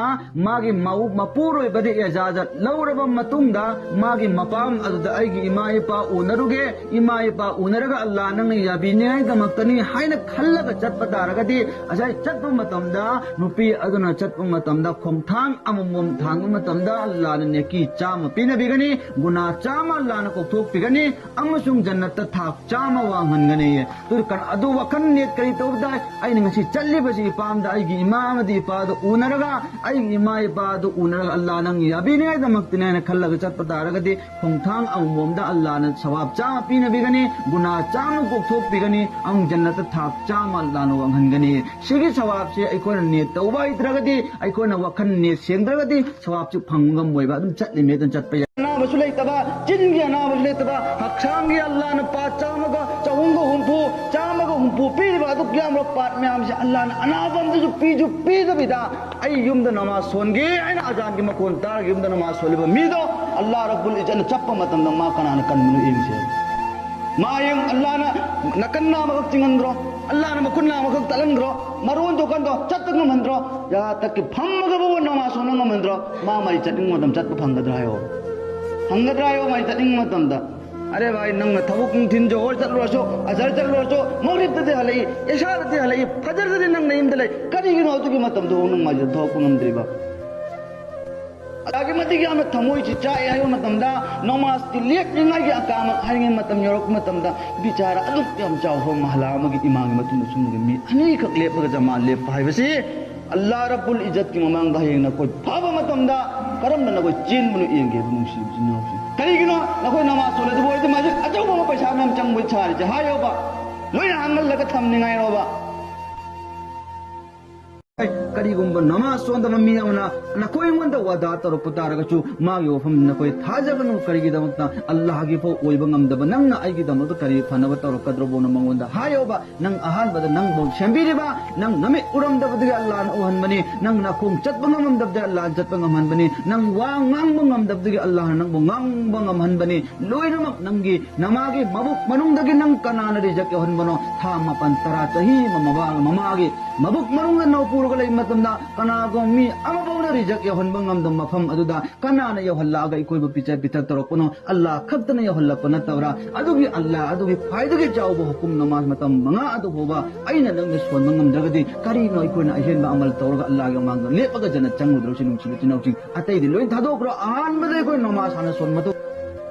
ꯃꯥꯒꯤ ꯃꯧ-, ꯃꯄꯨꯔꯣꯏꯕꯗ ꯏꯖꯥꯖꯠ ꯂꯧꯔꯕ ꯃꯇꯨꯡꯗ ꯃꯥꯒꯤ ꯃꯄꯥꯝ ꯑꯗꯨꯗ ꯑꯩꯒꯤ ꯏꯃꯥ ꯏꯄꯥ ꯎꯅꯔꯨꯒꯦ, ꯏꯃꯥ ꯏꯄꯥ ꯎꯅꯔꯒ ꯑꯜꯂꯥ ꯅꯪꯅ ꯌꯥꯕꯤꯅꯤꯉꯥꯏꯗꯃꯛꯇꯅꯤ ꯍꯥꯏꯅ ꯈꯜꯂꯒ ꯆꯠꯄ ꯇꯥꯔꯒꯗꯤ, ꯉꯁꯥꯏ ꯆꯠꯄ ꯃꯇꯝꯗ ꯅꯨꯄꯤ ꯑꯗꯨꯅ ꯆꯠꯄ ꯃꯇꯝꯗ ꯈꯣꯡꯊꯥꯡ ꯑꯃꯃꯝ ꯊꯥꯡꯕ ꯃꯇꯝꯗ ꯑꯜꯂꯥꯅ ꯅꯦꯀꯤ ꯆꯥꯝꯃ ꯄꯤꯅꯕꯤꯒꯅꯤ, ꯒꯨꯅꯥ ꯆꯥꯝꯃ ꯑꯜꯂꯥꯅ ꯀꯣꯛꯊꯣꯛꯄꯤꯒꯅꯤ ꯑꯃꯁꯨꯡ ꯖꯟꯅꯠꯇ ꯊꯥꯛ ꯆꯥꯝꯃ ꯋꯥꯡꯍꯟꯒꯅꯤ꯫ ꯑꯗꯨ ꯀ-, ꯑꯗꯨ ꯋꯥꯈꯜ ꯅꯦꯠ ꯀꯔꯤ ꯇꯧꯕ ꯇꯥꯏ? ꯑꯩꯅ ꯉꯁꯤ ꯆꯠꯂꯤꯕꯁꯤ ꯏꯄꯥꯝꯗ ꯑꯩꯒꯤ ꯏꯃꯥ ꯑꯃꯗꯤ ꯏꯄꯥꯗꯨ ꯎꯅꯔꯒ, ꯑꯩꯒꯤ ꯏꯃꯥ ꯏꯄꯥꯗꯨ ꯎꯅꯔꯒ ꯑꯜꯂꯥ ꯅꯪ ꯌꯥꯕꯤꯅꯤꯉꯥꯏꯗꯃꯛꯇꯅꯤ ꯍꯥꯏꯅ ꯈꯜꯂꯒ ꯆꯠꯄ ꯇꯥꯔꯒꯗꯤ, ꯈꯣꯡꯊꯥꯡ ꯑꯃꯃꯝꯗ ꯑꯜꯂꯥꯅ ꯁꯋꯥꯕ ꯆꯥꯝꯃ ꯄꯤꯅꯕꯤꯒꯅꯤ, ꯒꯨꯅꯥ ꯆꯥꯝꯃ ꯀꯣꯛꯊꯣꯛꯄꯤꯒꯅꯤ, ꯑꯃꯨꯛ ꯖꯟꯅꯠꯇ ꯊꯥꯛ ꯆꯥꯝꯃ ꯑꯜꯂꯥꯅ ꯋꯥꯡꯍꯟꯒꯅꯤ꯫ ꯁꯤꯒꯤ ꯁꯋꯥꯕꯁꯤ ꯑꯩꯈꯣꯏꯅ ꯅꯦꯠ ꯇꯧꯕ ꯍꯩꯇ꯭ꯔꯒꯗꯤ, ꯑꯩꯈꯣꯏꯅ ꯋꯥꯈꯜ ꯅꯦꯠ ꯁꯦꯡꯗ꯭ꯔꯒꯗꯤ ꯁꯋꯥꯕꯁꯤ ꯐꯪꯕ ꯉꯝꯃꯣꯏꯕ꯫ ꯑꯗꯨꯝ ꯆꯠꯂꯤꯃꯦ, ꯑꯗꯨꯝ ꯆꯠꯄ ꯌꯥꯏ꯫ ꯑꯅꯥꯕꯁꯨ ꯂꯩꯇꯕ, ꯆꯤꯟꯒꯤ ꯑꯅꯥꯕꯁꯨ ꯂꯩꯇꯕ, ꯍꯛꯆꯥꯡꯒꯤ ꯑꯜꯂꯥꯅ ꯄꯥꯠ ꯆꯥꯝꯃꯒ ꯆꯍꯨꯝꯒ ꯍꯨꯝꯐꯨ, ꯆꯥꯝꯃꯒ ꯍꯨꯝꯐꯨ ꯄꯤꯔꯤꯕ ꯑꯗꯨꯛ ꯌꯥꯝꯕ ꯄꯥꯠ ꯃꯌꯥꯝꯁꯦ ꯑꯜꯂꯥꯅ ꯑꯅꯥꯕ ꯑꯝꯇꯁꯨ ꯄꯤꯁꯨ ꯄꯤꯗꯕꯤꯗ ꯑꯩ ꯌꯨꯝꯗ ꯅꯃꯥꯖ ꯁꯣꯟꯒꯦ ꯍꯥꯏꯅ ꯑꯖꯥꯟꯒꯤ ꯃꯈꯣꯟ ꯇꯥꯔꯒ ꯌꯨꯝꯗ ꯅꯃꯥꯖ ꯁꯣꯜꯂꯤꯕ ꯃꯤꯗꯣ ꯑꯜꯂꯥ ꯔꯕꯨꯜ ꯏꯖꯠꯅ ꯆꯠꯄ ꯃꯇꯝꯗ ꯃꯥ ꯀꯅꯥꯅ ꯀꯟꯕꯅꯣ ꯌꯦꯡꯁꯦ꯫ ꯃꯥ ꯌꯦꯡ, ꯑꯜꯂꯥꯅ ꯅꯥꯀꯟ ꯅꯥꯝꯃꯈꯛ ꯆꯤꯡꯍꯟꯗ꯭ꯔꯣ? ꯑꯜꯂꯥꯅ ꯃꯈꯨꯠ ꯅꯥꯝꯃꯈꯛ ꯇꯠꯍꯟꯗ꯭ꯔꯣ? ꯃꯔꯣꯟ ꯊꯣꯛꯍꯟꯗ꯭ꯔꯣ? ꯆꯠꯄ ꯉꯝꯍꯟꯗ꯭ꯔꯣ? ꯌꯥ ꯇꯛꯀꯤ ꯐꯝꯃꯒꯕꯨ ꯅꯃꯥꯖ ꯁꯣꯟꯕ ꯉꯝꯍꯟꯗ꯭ꯔꯣ? ꯃꯥ ꯃꯔꯤ ꯆꯠꯅꯤꯡꯕ ꯃꯇꯝ ꯆꯠꯄ ꯐꯪꯒꯗ꯭ꯔꯥ ꯍꯥꯏꯌꯣ? ꯐꯪꯒꯗ꯭ꯔꯥ ꯍꯥꯏꯌꯣ? ꯃꯔꯤ ꯆꯠꯅꯤꯡꯕ ꯃꯇꯝꯗ ꯑꯔꯦ ꯚꯥꯏ, ꯅꯪꯅ ꯊꯕꯛ ꯅꯨꯡꯊꯤꯟ ꯖꯣꯍꯣꯔ ꯆꯠꯂꯨꯔꯁꯨ, ꯑꯖꯔ ꯆꯠꯂꯨꯔꯁꯨ, ꯃꯒ꯭ꯔꯤꯕꯇꯗꯤ ꯍꯜꯂꯛꯏ, ꯏꯁꯥꯗꯗꯤ ꯍꯜꯂꯛꯏ, ꯐꯖꯔꯗꯗꯤ ꯅꯪ ꯅꯌꯨꯝꯗ ꯂꯩ꯫ ꯀꯔꯤꯒꯤꯅꯣ ꯑꯗꯨꯒꯤ ꯃꯇꯝꯗꯨ ꯅꯪ ꯃꯥꯏꯖ ꯊꯣꯛꯄ ꯉꯝꯗ꯭ꯔꯤꯕ? ꯑꯗꯨꯛꯀꯤ ꯃꯇꯤꯛ ꯌꯥꯝꯅ ꯊꯃꯣꯏꯁꯤ ꯆꯥꯛꯑꯦ ꯍꯥꯏꯕ ꯃꯇꯝꯗ, ꯅꯃꯥꯖꯀꯤ ꯂꯦꯞꯂꯤꯉꯩꯒꯤ ꯑꯀꯥꯃꯛ ꯍꯥꯏꯔꯤꯉꯩ ꯃꯇꯝ ꯌꯧꯔꯛꯄ ꯃꯇꯝꯗ, ꯕꯤꯆꯥꯔ ꯑꯗꯨꯛ ꯌꯥꯝ ꯆꯥꯎꯕ ꯃꯍꯜꯂꯥ ꯑꯃꯒꯤ ꯏꯃꯥꯒꯤ ꯃꯇꯨꯡꯗ ꯁꯨꯝꯕꯒꯤ ꯃꯤ ꯑꯅꯤꯈꯛ ꯂꯦꯞꯄꯒ ꯖꯃꯥ ꯂꯦꯞꯄ ꯍꯥꯏꯕꯁꯤ, ꯑꯜꯂꯥ ꯔꯕꯨꯜ ꯏꯖꯠꯀꯤ ꯃꯃꯥꯡꯗ ꯍꯌꯦꯡ ꯅꯈꯣꯏ ꯐꯥꯕ ꯃꯇꯝꯗ ꯀꯔꯝꯅ ꯅꯈꯣꯏ ꯆꯦꯟꯕꯅꯣ ꯌꯦꯡꯒꯦꯕ, ꯅꯨꯡꯁꯤꯕ ꯏꯆꯤꯟ ꯏꯅꯥꯎꯁꯤꯡ꯫ ꯀꯔꯤꯒꯤꯅꯣ? ꯅꯈꯣꯏ ꯅꯃꯥꯖ ꯁꯣꯜꯂꯗꯤ ꯃꯣꯏꯗꯤ ꯃꯁꯖꯤꯗ ꯑꯆꯧꯕ ꯑꯃ ꯄꯩꯁꯥ ꯃꯌꯥꯝ ꯆꯪꯕ ꯁꯥꯔꯤꯁꯦ ꯍꯥꯏꯌꯣꯕ, ꯂꯣꯏꯅ ꯍꯥꯡꯍꯜꯂꯒ ꯊꯝꯅꯤꯡꯉꯥꯏꯔꯣꯕ꯫ ꯀꯔꯤꯒꯨꯝꯕ ꯅꯃꯥꯖ ꯁꯣꯟꯗꯕ ꯃꯤ ꯑꯃꯅ ꯅꯈꯣꯏ ꯑꯩꯉꯣꯟꯗ ꯋꯥꯗꯥ ꯇꯧꯔꯛꯄ ꯇꯥꯔꯒꯁꯨ, ꯃꯥꯒꯤ ꯋꯥꯐꯝ ꯅꯈꯣꯏ ꯊꯥꯖꯒꯅꯨ꯫ ꯀꯔꯤꯒꯤꯗꯃꯛꯇ? ꯑꯜꯂꯥꯍꯒꯤ ꯐꯥꯎ ꯑꯣꯏꯕ ꯉꯝꯗꯕ ꯅꯪꯅ ꯑꯩꯒꯤꯗꯃꯛꯇ ꯀꯔꯤ ꯐꯅꯕ ꯇꯧꯔꯛꯀꯗ꯭ꯔꯕꯣꯅ ꯃꯉꯣꯟꯗ ꯍꯥꯏꯌꯣꯕ꯫ ꯅꯪ ꯑꯍꯥꯟꯕꯗ ꯅꯪꯕꯨ ꯁꯦꯝꯕꯤꯔꯤꯕ, ꯅꯪ ꯅꯃꯤꯠ ꯎꯔꯝꯗꯕꯗꯨꯒꯤ ꯑꯜꯂꯥꯍꯅ ꯎꯍꯟꯕꯅꯤ, ꯅꯪ ꯅꯥꯈꯣꯡ ꯆꯠꯄ ꯉꯝꯃꯝꯗꯕꯗꯨꯒꯤ ꯑꯜꯂꯥꯍꯅ ꯆꯠꯄ ꯉꯝꯍꯟꯕꯅꯤ, ꯅꯪ ꯋꯥ ꯉꯥꯡꯕ ꯉꯝꯗꯕꯗꯨꯒꯤ ꯑꯜꯂꯥꯍꯅ ꯅꯪꯕꯨ ꯉꯥꯡꯕ ꯉꯝꯍꯟꯕꯅꯤ꯫ ꯂꯣꯏꯅꯃꯛ ꯅꯪꯒꯤ ꯅꯃꯥꯒꯤ ꯃꯕꯨꯛ ꯃꯅꯨꯡꯗꯒꯤ ꯅꯪ ꯀꯅꯥꯅ ꯔꯤꯖꯛ ꯌꯧꯍꯟꯕꯅꯣ? ꯊꯥ ꯃꯥꯄꯟ, ꯇꯔꯥ, ꯆꯍꯤ ꯑꯃ ꯃꯃꯥ-, ꯃꯃꯥꯒꯤ ꯃꯕꯨꯛ ꯃꯅꯨꯡꯗ ꯅꯧ ꯄꯨꯔꯒ ꯂꯩꯕ ꯃꯇꯝꯗ ꯀꯅꯥꯒꯨꯝꯕ ꯃꯤ ꯑꯃꯐꯥꯎꯅ ꯔꯤꯖꯛ ꯌꯧꯍꯟꯕ ꯉꯝꯗꯕ ꯃꯐꯝ ꯑꯗꯨꯗ ꯀꯅꯥꯅ ꯌꯧꯍꯜꯂꯛꯑꯒ ꯑꯩꯈꯣꯏꯕꯨ ꯄꯤꯖ ꯄꯤꯊꯛ ꯇꯧꯔꯛꯄꯅꯣ? ꯑꯜꯂꯥꯍ ꯈꯛꯇꯅ ꯌꯧꯍꯜꯂꯛꯄ ꯅꯠꯇꯕ꯭ꯔꯥ? ꯑꯗꯨꯒꯤ ꯑꯜꯂꯥꯍ ꯑꯗꯨꯒꯤ ꯈ꯭ꯋꯥꯏꯗꯒꯤ ꯆꯥꯎꯕ ꯍꯨꯀꯨꯝ ꯅꯃꯥꯖ ꯃꯇꯝ ꯃꯉꯥ ꯑꯗꯨ ꯐꯥꯎꯕ ꯑꯩꯅ ꯅꯪꯅ ꯁꯣꯟꯕ ꯉꯝꯗ꯭ꯔꯒꯗꯤ ꯀꯔꯤꯅꯣ ꯑꯩꯈꯣꯏꯅ ꯑꯍꯦꯟꯕ ꯑꯃꯜ ꯇꯧꯔꯒ ꯑꯜꯂꯥꯍꯒꯤ ꯃꯃꯥꯡꯗ ꯂꯦꯞꯄꯒ ꯖꯟꯅꯠ ꯆꯪꯉꯨꯗꯧꯔꯤꯁꯤ? ꯅꯨꯡꯁꯤꯕ ꯏꯆꯤꯟ ꯏꯅꯥꯎꯁꯤꯡ, ꯑꯇꯩꯗꯤ ꯂꯣꯏ ꯊꯥꯗꯣꯛꯈ꯭ꯔꯣ꯫ ꯑꯍꯥꯟꯕꯗ ꯑꯩꯈꯣꯏ ꯅꯃꯥꯖ ꯍꯥꯟꯅ ꯁꯣꯟꯕ ꯃꯊꯧ꯫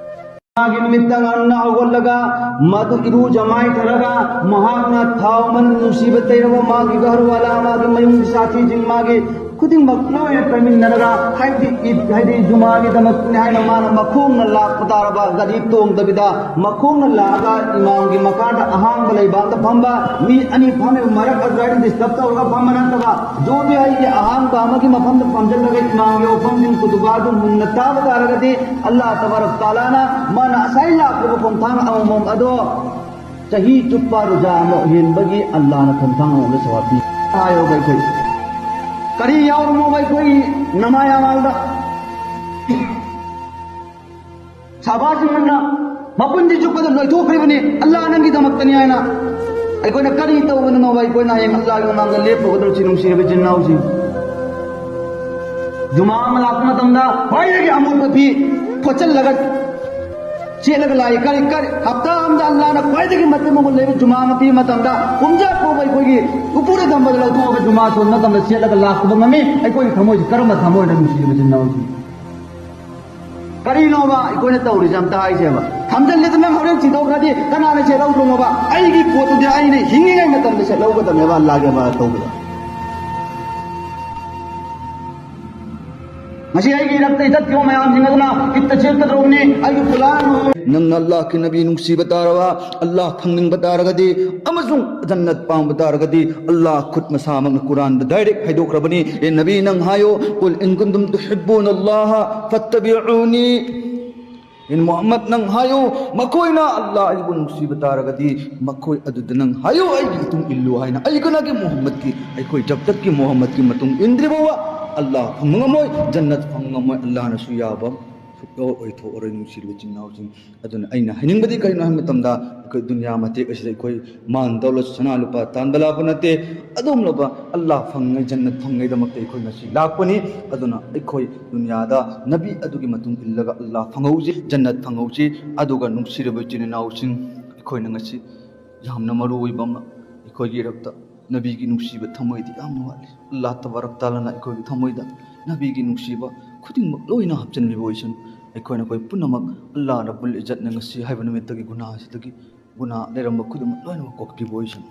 ꯃꯥꯒꯤ ꯅꯨꯃꯤꯠꯇ ꯉꯟꯅ ꯍꯧꯒꯠꯂꯒ ꯃꯗꯨ ꯏꯔꯨꯖ ꯃꯥꯏꯊꯔꯒ ꯃꯍꯥꯛꯅ ꯊꯥꯎ ꯃꯅꯝ ꯅꯨꯡꯁꯤꯕ ꯇꯩꯔꯕ ꯃꯥꯒꯤ ꯘꯔꯋꯥꯂꯥ, ꯃꯥꯒꯤ ꯃꯌꯨꯝꯒꯤ ꯁꯥꯊꯤꯁꯤꯡ, ꯃꯥꯒꯤ ꯈꯨꯗꯤꯡꯃꯛ ꯂꯣꯏꯅ ꯇꯩꯃꯤꯟꯅꯔꯒ, ꯍꯥꯏꯗꯤ ꯏꯗ, ꯍꯥꯏꯗꯤ ꯖꯨꯃꯥꯒꯤꯗꯃꯛꯅꯤ ꯍꯥꯏꯅ ꯃꯥꯅ ꯃꯈꯣꯡꯅ ꯂꯥꯛꯄ ꯇꯥꯔꯕ, ꯒꯥꯔꯤ ꯇꯣꯡꯗꯕꯤꯗ ꯃꯈꯣꯡꯅ ꯂꯥꯛꯑꯒ ꯏꯃꯥꯝꯒꯤ ꯃꯈꯥꯗ ꯑꯍꯥꯡꯕ ꯂꯩꯕꯥꯛꯇ ꯐꯝꯕ, ꯃꯤ ꯑꯅꯤ ꯐꯝꯃꯤꯕ ꯃꯔꯛ ꯑꯗꯨꯋꯥꯏꯗ ꯗꯤꯁꯇꯔꯕ ꯇꯧꯔꯒ ꯐꯝꯕ ꯅꯠꯇꯕ, ꯖꯣꯕꯤ ꯍꯥꯏꯒꯤ ꯑꯍꯥꯡꯕ ꯑꯃꯒꯤ ꯃꯐꯝꯗ ꯐꯝꯖꯤꯜꯂꯒ ꯏꯃꯥꯝꯒꯤ ꯋꯥꯐꯝꯁꯤꯡ ꯈꯨꯗꯨꯒꯥꯗꯨ ꯃꯨꯟꯅ ꯇꯥꯕ ꯇꯥꯔꯒꯗꯤ, ꯑꯜꯂꯥꯍ ꯇꯕꯥꯔꯛ ꯇꯥꯂꯥꯅ ꯃꯥꯅ ꯉꯁꯥꯏ ꯂꯥꯛꯂꯤꯕ ꯈꯣꯡꯊꯥꯡ ꯑꯃꯃꯝ ꯑꯗꯣ ꯆꯍꯤ ꯆꯨꯞꯄ ꯔꯣꯖꯥ ꯑꯃ ꯍꯦꯟꯕꯒꯤ ꯑꯜꯂꯥꯍꯅ ꯈꯣꯡꯊꯥꯡ ꯑꯃꯗ ꯁꯋꯥꯕ ꯄꯤ꯫ ꯍꯥꯏꯌꯣꯕ ꯑꯩꯈꯣꯏ꯫ ꯀꯔꯤ ꯌꯥꯎꯔꯝꯃꯣꯕ ꯑꯩꯈꯣꯏ ꯅꯃꯥꯏ ꯑꯃꯥꯜꯗ? ꯁꯍꯥꯕꯥꯁꯤꯡꯅ ꯃꯄꯨꯟꯁꯤ ꯆꯨꯞꯄꯗ ꯂꯣꯏꯊꯣꯛꯈ꯭ꯔꯤꯕꯅꯤ, "ꯑꯜꯂꯥꯍ ꯅꯪꯒꯤꯗꯃꯛꯇꯅꯤ" ꯍꯥꯏꯅ꯫ ꯑꯩꯈꯣꯏꯅ ꯀꯔꯤ ꯇꯧꯕꯅꯣꯕ ꯑꯩꯈꯣꯏꯅ ꯍꯌꯦꯡ ꯑꯜꯂꯥꯍꯒꯤ ꯃꯃꯥꯡꯗ ꯂꯦꯞꯄꯨꯒꯗꯧꯔꯤꯁꯤ, ꯅꯨꯡꯁꯤꯔꯕ ꯏꯆꯤꯟ ꯏꯅꯥꯎꯁꯤꯡ? ꯖꯨꯃꯥ ꯑꯃ ꯂꯥꯛꯄ ꯃꯇꯝꯗ ꯈ꯭ꯋꯥꯏꯗꯒꯤ ꯑꯃꯣꯠꯄ ꯐꯤ ꯐꯣꯠꯆꯜꯂꯒ ꯁꯦꯠꯂꯒ ꯂꯥꯛꯏ꯫ ꯀꯔꯤ, ꯀꯔꯤ, ꯍꯞꯇꯥ ꯑꯃꯗ ꯑꯜꯂꯥꯅ ꯈ꯭ꯋꯥꯏꯗꯒꯤ ꯃꯇꯤꯛ ꯃꯒꯨꯟ ꯂꯩꯕ ꯖꯨꯃꯥ ꯑꯃ ꯄꯤꯕ ꯃꯇꯝꯗ, ꯀꯨꯝꯖꯥ ꯐꯥꯎꯕ ꯑꯩꯈꯣꯏꯒꯤ ꯎꯄꯨꯗ ꯊꯝꯕꯗ ꯂꯧꯊꯣꯛꯑꯒ ꯖꯨꯃꯥ ꯁꯣꯟꯕ ꯃꯇꯝꯗ ꯁꯦꯠꯂꯒ ꯂꯥꯛꯄ ꯉꯝꯃꯤ꯫ ꯑꯩꯈꯣꯏꯒꯤ ꯊꯃꯣꯏꯁꯤ ꯀꯔꯝꯕ ꯊꯃꯣꯏꯅ ꯅꯨꯡꯁꯤꯔꯤꯕ ꯏꯆꯤꯟ ꯏꯅꯥꯎꯁꯤꯡ? ꯀꯔꯤꯅꯣꯕ ꯑꯩꯈꯣꯏꯅ ꯇꯧꯔꯤꯁꯦ ꯑꯝꯇ ꯍꯥꯏꯁꯦꯕ? ꯊꯝꯖꯤꯜꯂꯦꯗꯅ ꯍꯣꯔꯦꯟ ꯁꯤꯗꯣꯛꯈ꯭ꯔꯗꯤ ꯀꯅꯥꯅ ꯁꯦꯠꯍꯧꯗꯣꯏꯅꯣꯕ? ꯑꯩꯒꯤ ꯄꯣꯠꯇꯨꯗꯤ ꯑꯩꯅ ꯍꯤꯡꯉꯤꯉꯩ ꯃꯇꯝꯗ ꯁꯦꯠꯍꯧꯒꯗꯕꯅꯦꯕ, ꯑꯜꯂꯥꯒꯤ ꯑꯃꯥꯅ ꯇꯧꯕꯗ꯫ ꯉꯁꯤ ꯑꯩꯒꯤ ꯏꯔꯛꯇ ꯆꯠꯈꯤꯕ ꯃꯌꯥꯝꯁꯤꯡ ꯑꯗꯨꯅ ꯏꯠꯇ ꯆꯦꯠꯀꯗꯧꯔꯕꯅꯤ꯫ ꯑꯩꯒꯤ ꯐꯨꯂꯥꯟ ꯅꯪꯅ ꯑꯜꯂꯥꯍꯀꯤ ꯅꯕꯤ ꯅꯨꯡꯁꯤꯕ ꯇꯥꯔꯕ, ꯑꯜꯂꯥꯍ ꯐꯪꯅꯤꯡꯕ ꯇꯥꯔꯒꯗꯤ, ꯑꯃꯁꯨꯡ ꯖꯟꯅꯠ ꯄꯥꯝꯕ ꯇꯥꯔꯒꯗꯤ, ꯑꯜꯂꯥꯍ ꯈꯨꯠ ꯃꯁꯥꯃꯛꯅ ꯀꯨꯔꯥꯟꯗ ꯗꯥꯏꯔꯦꯛ ꯍꯥꯏꯗꯣꯛꯈ꯭ꯔꯕꯅꯤ, "ꯑꯦ ꯅꯕꯤ, ꯅꯪ ꯍꯥꯏꯌꯣ, ꯀꯨꯜ ꯏꯟ ꯀꯨꯟꯇꯨꯝ ꯇꯨꯍꯤꯕꯨꯅ ꯑꯜꯂꯥꯍ ꯐꯠꯇꯕꯤꯎꯅꯤ꯫ ꯑꯦ ꯃꯨꯍꯝꯃꯗ, ꯅꯪ ꯍꯥꯏꯌꯣ, ꯃꯈꯣꯏꯅ ꯑꯜꯂꯥꯍ ꯑꯩꯕꯨ ꯅꯨꯡꯁꯤꯕ ꯇꯥꯔꯒꯗꯤ, ꯃꯈꯣꯏ ꯑꯗꯨꯗ ꯅꯪ ꯍꯥꯏꯌꯣ, ꯑꯩꯒꯤ ꯃꯇꯨꯡ ꯏꯜꯂꯨ" ꯍꯥꯏꯅ꯫ ꯑꯩ ꯀꯅꯥꯒꯤ? ꯃꯨꯍꯝꯃꯗꯀꯤ꯫ ꯑꯩꯈꯣꯏ ꯖꯕ ꯇꯛꯀꯤ ꯃꯨꯍꯝꯃꯗꯀꯤ ꯃꯇꯨꯡ ꯏꯟꯗ꯭ꯔꯤ ꯐꯥꯎꯕ ꯑꯜꯂꯥꯍ ꯐꯪꯕ ꯉꯝꯃꯣꯏ, ꯖꯟꯅꯠ ꯐꯪꯕ ꯉꯝꯃꯣꯏ꯫ ꯑꯜꯂꯥꯍꯅꯁꯨ ꯌꯥꯕ ꯁꯨꯛꯌꯥꯎ ꯑꯣꯏꯊꯣꯛꯑꯔꯣꯏ, ꯅꯨꯡꯁꯤꯔꯤꯕ ꯏꯆꯤꯟ ꯏꯅꯥꯎꯁꯤꯡ꯫ ꯑꯗꯨꯅ ꯑꯩꯅ ꯍꯥꯏꯅꯤꯡꯕꯗꯤ ꯀꯔꯤꯅꯣ ꯍꯥꯏꯕ ꯃꯇꯝꯗ, ꯑꯩꯈꯣꯏ ꯗꯨꯅꯤꯌꯥ ꯃꯇꯦꯛ ꯑꯁꯤꯗ ꯑꯩꯈꯣꯏ ꯃꯥꯟ ꯗꯧꯂꯠ, ꯁꯅꯥ ꯂꯨꯄꯥ ꯇꯥꯟꯕ ꯂꯥꯛꯄ ꯅꯠꯇꯦ꯫ ꯑꯗꯨꯒꯨꯝꯂꯕ ꯑꯜꯂꯥꯍ ꯐꯪꯉꯩ, ꯖꯟꯅꯠ ꯐꯪꯉꯩꯗꯃꯛꯇ ꯑꯩꯈꯣꯏ ꯉꯁꯤ ꯂꯥꯛꯄꯅꯤ꯫ ꯑꯗꯨꯅ ꯑꯩꯈꯣꯏ ꯗꯨꯅꯤꯌꯥꯗ ꯅꯕꯤ ꯑꯗꯨꯒꯤ ꯃꯇꯨꯡ ꯏꯜꯂꯒ ꯑꯜꯂꯥꯍ ꯐꯪꯍꯧꯁꯤ, ꯖꯟꯅꯠ ꯐꯪꯍꯧꯁꯤ꯫ ꯑꯗꯨꯒ ꯅꯨꯡꯁꯤꯔꯕ ꯏꯆꯤꯟ ꯏꯅꯥꯎꯁꯤꯡ, ꯑꯩꯈꯣꯏꯅ ꯉꯁꯤ ꯌꯥꯝꯅ ꯃꯔꯨ ꯑꯣꯏꯕ ꯑꯃ, ꯑꯩꯈꯣꯏꯒꯤ ꯏꯔꯛꯇ ꯅꯕꯤꯒꯤ ꯅꯨꯡꯁꯤꯕ ꯊꯃꯣꯏꯗꯤ ꯌꯥꯝꯅ ꯋꯥꯠꯂꯤ꯫ ꯑꯜꯂꯥꯍ ꯇꯕꯥꯔꯛ ꯇꯥꯂꯥꯅ ꯑꯩꯈꯣꯏꯒꯤ ꯊꯃꯣꯏꯗ ꯅꯕꯤꯒꯤ ꯅꯨꯡꯁꯤꯕ ꯈꯨꯗꯤꯡꯃꯛ ꯂꯣꯏꯅ ꯍꯥꯞꯆꯤꯟꯕꯤꯕ ꯑꯣꯏꯁꯅꯨ꯫ ꯑꯩꯈꯣꯏꯅ ꯑꯩꯈꯣꯏ ꯄꯨꯝꯅꯃꯛ ꯑꯜꯂꯥꯍ ꯔꯕꯨꯜ ꯏꯖꯠꯅ ꯉꯁꯤ ꯍꯥꯏꯕ ꯅꯨꯃꯤꯠꯇꯒꯤ ꯒꯨꯅꯥꯍꯁꯤꯗꯒꯤ ꯒꯨꯅꯥ ꯂꯩꯔꯝꯕ ꯈꯨꯗꯤꯡꯃꯛ ꯂꯣꯏꯅꯃꯛ ꯀꯣꯛꯄꯤꯕ ꯑꯣꯏꯁꯅꯨ꯫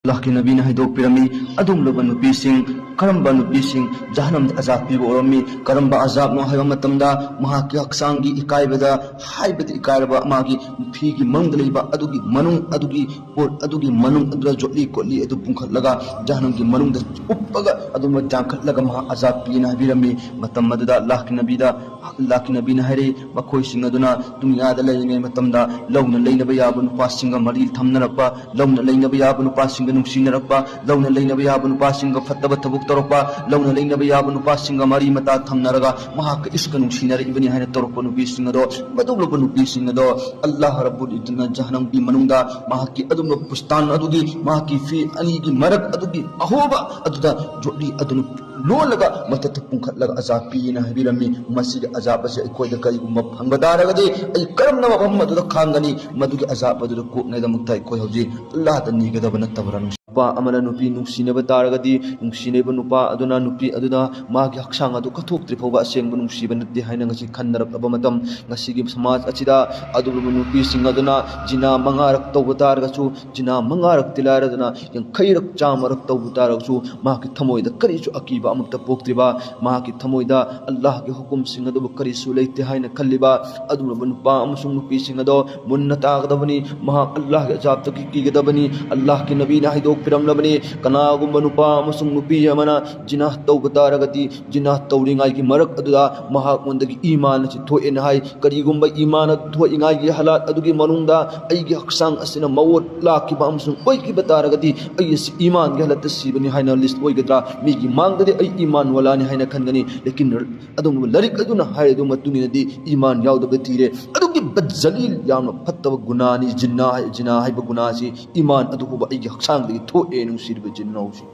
ꯑꯜꯂꯥꯍꯀꯤ ꯅꯕꯤꯅ ꯍꯥꯏꯗꯣꯛꯄꯤꯔꯝꯃꯤ, ꯑꯗꯨꯒꯨꯝꯂꯕ ꯅꯨꯄꯤꯁꯤꯡ, ꯀꯔꯝꯕ ꯅꯨꯄꯤꯁꯤꯡ ꯖꯍꯟꯅꯝꯗ ꯑꯖꯥꯕ ꯄꯤꯕ ꯑꯣꯏꯔꯝꯃꯤ? ꯀꯔꯝꯕ ꯑꯖꯥꯕꯅꯣ ꯍꯥꯏꯕ ꯃꯇꯝꯗ, ꯃꯍꯥꯛꯀꯤ ꯍꯛꯆꯥꯡꯒꯤ ꯏꯀꯥꯏꯕꯗ, ꯍꯥꯏꯕꯗꯤ ꯏꯀꯥꯏꯔꯕ ꯃꯥꯒꯤ ꯐꯤꯒꯤ ꯃꯅꯨꯡꯗ ꯂꯩꯕ ꯑꯗꯨꯒꯤ ꯃꯅꯨꯡ, ꯑꯗꯨꯒꯤ ꯄꯣꯠ ꯑꯗꯨꯒꯤ ꯃꯅꯨꯡ ꯑꯗꯨꯗ ꯖꯣꯠꯂꯤ ꯀꯣꯠꯂꯤ ꯑꯗꯨ ꯄꯨꯡꯈꯠꯂꯒ ꯖꯍꯟꯅꯝꯒꯤ ꯃꯅꯨꯡꯗ ꯎꯞꯄꯒ ꯑꯗꯨꯝꯅ ꯌꯥꯟꯈꯠꯂꯒ ꯃꯍꯥꯛ ꯑꯖꯥꯕ ꯄꯤꯅ ꯍꯥꯏꯕꯤꯔꯝꯃꯤ꯫ ꯃꯇꯝ ꯑꯗꯨꯗ ꯑꯜꯂꯥꯍꯀꯤ ꯅꯕꯤꯗ, ꯑꯜꯂꯥꯍꯀꯤ ꯅꯕꯤꯅ ꯍꯥꯏꯔꯛꯏ, ꯃꯈꯣꯏꯁꯤꯡ ꯑꯗꯨꯅ ꯗꯨꯅꯤꯌꯥꯗ ꯂꯩꯔꯤꯉꯩ ꯃꯇꯝꯗ ꯂꯧꯅ ꯂꯩꯅꯕ ꯌꯥꯕ ꯅꯨꯄꯥꯁꯤꯡꯒ ꯃꯔꯤ ꯊꯝꯅꯔꯛꯄ, ꯂꯧꯅ ꯂꯩꯅꯕ ꯌꯥꯕ ꯅꯨꯄꯥꯁꯤꯡ ꯅꯨꯡꯁꯤꯅꯔꯛꯄ, ꯂꯧꯅ ꯂꯩꯅꯕ ꯌꯥꯕ ꯅꯨꯄꯥꯁꯤꯡꯒ ꯐꯠꯇꯕ ꯊꯕꯛ ꯇꯧꯔꯛꯄ, ꯂꯧꯅ ꯂꯩꯅꯕ ꯌꯥꯕ ꯅꯨꯄꯥꯁꯤꯡꯒ ꯃꯔꯤ ꯃꯇꯥ ꯊꯝꯅꯔꯒ ꯃꯍꯥꯛꯀ ꯏꯁꯀ ꯅꯨꯡꯁꯤꯅꯔꯛꯏꯕꯅꯤ ꯍꯥꯏꯅ ꯇꯧꯔꯛꯄ ꯅꯨꯄꯤꯁꯤꯡ ꯑꯗꯣ, ꯃꯗꯨꯒꯨꯝꯂꯕ ꯅꯨꯄꯤꯁꯤꯡ ꯑꯗꯣ ꯑꯜꯂꯥꯍ ꯔꯕꯨꯜ ꯏꯖꯠꯅ ꯖꯍꯅꯝꯒꯤ ꯃꯅꯨꯡꯗ ꯃꯍꯥꯛꯀꯤ ꯑꯗꯨꯝꯕ ꯄꯨꯁꯇꯥꯟ ꯑꯗꯨꯒꯤ, ꯃꯍꯥꯛꯀꯤ ꯐꯤ ꯑꯅꯤꯒꯤ ꯃꯔꯛ ꯑꯗꯨꯒꯤ ꯑꯍꯣꯕ ꯑꯗꯨꯗ ꯖꯣꯠꯂꯤ ꯑꯗꯨꯅ ꯂꯣꯜꯂꯒ ꯃꯊꯛꯇ ꯄꯨꯡꯈꯠꯂꯒ ꯑꯖꯥꯕ ꯄꯤꯅ ꯍꯥꯏꯕꯤꯔꯝꯃꯤ꯫ ꯃꯁꯤꯒꯤ ꯑꯖꯥꯕ ꯑꯁꯤ ꯑꯩꯈꯣꯏꯗ ꯀꯔꯤꯒꯨꯝꯕ ꯐꯪꯕ ꯇꯥꯔꯒꯗꯤ ꯑꯩ ꯀꯔꯝꯅ ꯃꯐꯝ ꯑꯗꯨꯗ ꯈꯥꯡꯒꯅꯤ? ꯃꯗꯨꯒꯤ ꯑꯖꯥꯕ ꯑꯗꯨꯗ ꯀꯣꯛꯅꯉꯥꯏꯗꯃꯛꯇ ꯑꯩꯈꯣꯏ ꯍꯧꯖꯤꯛ ꯑꯜꯂꯥꯍꯗ ꯅꯤꯒꯗꯕ ꯅꯠꯇꯕ꯭ꯔꯥ? ꯅꯨꯄꯥ ꯑꯃꯅ ꯅꯨꯄꯤ ꯅꯨꯡꯁꯤꯅꯕ ꯇꯥꯔꯒꯗꯤ, ꯅꯨꯡꯁꯤꯅꯕ ꯅꯨꯄꯥ ꯑꯗꯨꯅ ꯅꯨꯄꯤ ꯑꯗꯨꯅ ꯃꯥꯒꯤ ꯍꯛꯆꯥꯡ ꯑꯗꯨ ꯀꯠꯊꯣꯛꯇ꯭ꯔꯤ ꯐꯥꯎꯕ ꯑꯁꯦꯡꯕ ꯅꯨꯡꯁꯤꯕ ꯅꯠꯇꯦ ꯍꯥꯏꯅ ꯉꯁꯤ ꯈꯟꯅꯔꯛꯂꯕ ꯃꯇꯝ, ꯉꯁꯤꯒꯤ ꯁꯃꯥꯖ ꯑꯁꯤꯗ ꯑꯗꯨꯒꯨꯝꯂꯕ ꯅꯨꯄꯤꯁꯤꯡ ꯑꯗꯨꯅ ꯖꯤꯅꯥ ꯃꯉꯥꯔꯛ ꯇꯧꯕ ꯇꯥꯔꯒꯁꯨ, ꯖꯤꯅꯥ ꯃꯉꯥꯔꯛꯇꯤ ꯂꯥꯏꯔꯗꯅ ꯌꯥꯡꯈꯩꯔꯛ, ꯆꯥꯝꯃꯔꯛ ꯇꯧꯕ ꯇꯥꯔꯒꯁꯨ ꯃꯍꯥꯛꯀꯤ ꯊꯃꯣꯏꯗ ꯀꯔꯤꯁꯨ ꯑꯀꯤꯕ ꯑꯃꯠꯇ ꯄꯣꯛꯇ꯭ꯔꯤꯕ, ꯃꯍꯥꯛꯀꯤ ꯊꯃꯣꯏꯗ ꯑꯜꯂꯥꯍꯒꯤ ꯍꯨꯀꯨꯝꯁꯤꯡ ꯑꯗꯨꯕꯨ ꯀꯔꯤꯁꯨ ꯂꯩꯇꯦ ꯍꯥꯏꯅ ꯈꯜꯂꯤꯕ ꯑꯗꯨꯒꯨꯝꯂꯕ ꯅꯨꯄꯥ ꯑꯃꯁꯨꯡ ꯅꯨꯄꯤꯁꯤꯡ ꯑꯗꯣ ꯃꯨꯟꯅ ꯇꯥꯒꯗꯕꯅꯤ꯫ ꯃꯍꯥꯛ ꯑꯜꯂꯥꯍꯒꯤ ꯑꯖꯥꯕꯇꯒꯤ ꯀꯤꯒꯗꯕꯅꯤ꯫ ꯑꯜꯂꯥꯍꯒꯤ ꯅꯕꯤꯅ ꯍꯥꯏꯗꯣꯛꯄꯤꯔꯝꯂꯕꯅꯤ, ꯀꯅꯥꯒꯨꯝꯕ ꯅꯨꯄꯥ ꯑꯃꯁꯨꯡ ꯅꯨꯄꯤ ꯑꯃꯅ ꯖꯤꯅꯥ ꯇꯧꯕ ꯇꯥꯔꯒꯗꯤ, ꯖꯤꯅꯥ ꯇꯧꯔꯤꯉꯩꯒꯤ ꯃꯔꯛ ꯑꯗꯨꯗ ꯃꯍꯥꯛꯉꯣꯟꯗꯒꯤ ꯏꯃꯥꯟ ꯑꯁꯤ ꯊꯣꯛꯑꯦꯅ ꯍꯥꯏ꯫ ꯀꯔꯤꯒꯨꯝꯕ ꯏꯃꯥꯟ ꯑꯗꯨ ꯊꯣꯛꯏꯉꯩꯒꯤ ꯍꯥꯂꯥꯠ ꯑꯗꯨꯒꯤ ꯃꯅꯨꯡꯗ ꯑꯩꯒꯤ ꯍꯛꯆꯥꯡ ꯑꯁꯤꯅ ꯃꯋꯣꯠ ꯂꯥꯛꯈꯤꯕ ꯑꯃꯁꯨꯡ ꯑꯣꯏꯈꯤꯕ ꯇꯥꯔꯒꯗꯤ, ꯑꯩ ꯑꯁꯤ ꯏꯃꯥꯟꯒꯤ ꯍꯥꯂꯠꯇ ꯁꯤꯕꯅꯤ ꯍꯥꯏꯅ ꯂꯤꯁ ꯑꯣꯏꯒꯗ꯭ꯔꯥ? ꯃꯤꯒꯤ ꯃꯥꯡꯗꯗꯤ ꯑꯩ ꯏꯃꯥꯟ ꯋꯥꯂꯥꯅꯤ ꯍꯥꯏꯅ ꯈꯟꯒꯅꯤ꯫ ꯂꯦꯀꯤꯟ ꯑꯗꯨꯒꯨꯝꯂꯕ ꯂꯥꯏꯔꯤꯛ ꯑꯗꯨꯅ ꯍꯥꯏꯔꯤꯗꯨ ꯃꯇꯨꯡ ꯏꯟꯅꯗꯤ ꯏꯃꯥꯟ ꯌꯥꯎꯗꯕ ꯊꯤꯔꯦ꯫ ꯑꯗꯨꯛꯀꯤ ꯕꯗꯖꯂꯤꯜ, ꯌꯥꯝꯅ ꯐꯠꯇꯕ ꯒꯨꯅꯥꯅꯤ ꯖꯤꯟꯅꯥ ꯍꯥꯏ-, ꯖꯤꯅꯥ ꯍꯥꯏꯕ ꯒꯨꯅꯥꯁꯤ ꯏꯃꯥꯟ ꯑꯗꯨ ꯐꯥꯎꯕ ꯑꯩꯒꯤ ꯍꯛꯆꯥꯡꯗꯒꯤ ꯊꯣꯛꯑꯦ, ꯅꯨꯡꯁꯤꯔꯤꯕ ꯏꯆꯤꯟ ꯏꯅꯥꯎꯁꯤꯡ꯫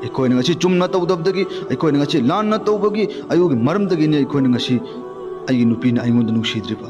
ꯑꯩꯈꯣꯏꯅ ꯉꯁꯤ ꯆꯨꯝꯅ ꯇꯧꯗꯕꯗꯒꯤ, ꯑꯩꯈꯣꯏꯅ ꯉꯁꯤ ꯂꯥꯟꯅ ꯇꯧꯕꯒꯤ, ꯑꯗꯨꯒꯤ ꯃꯔꯝꯗꯒꯤꯅꯤ ꯑꯩꯈꯣꯏꯅ ꯉꯁꯤ ꯑꯩꯒꯤ ꯅꯨꯄꯤꯅ ꯑꯩꯉꯣꯟꯗ ꯅꯨꯡꯁꯤꯗ꯭ꯔꯤꯕ꯫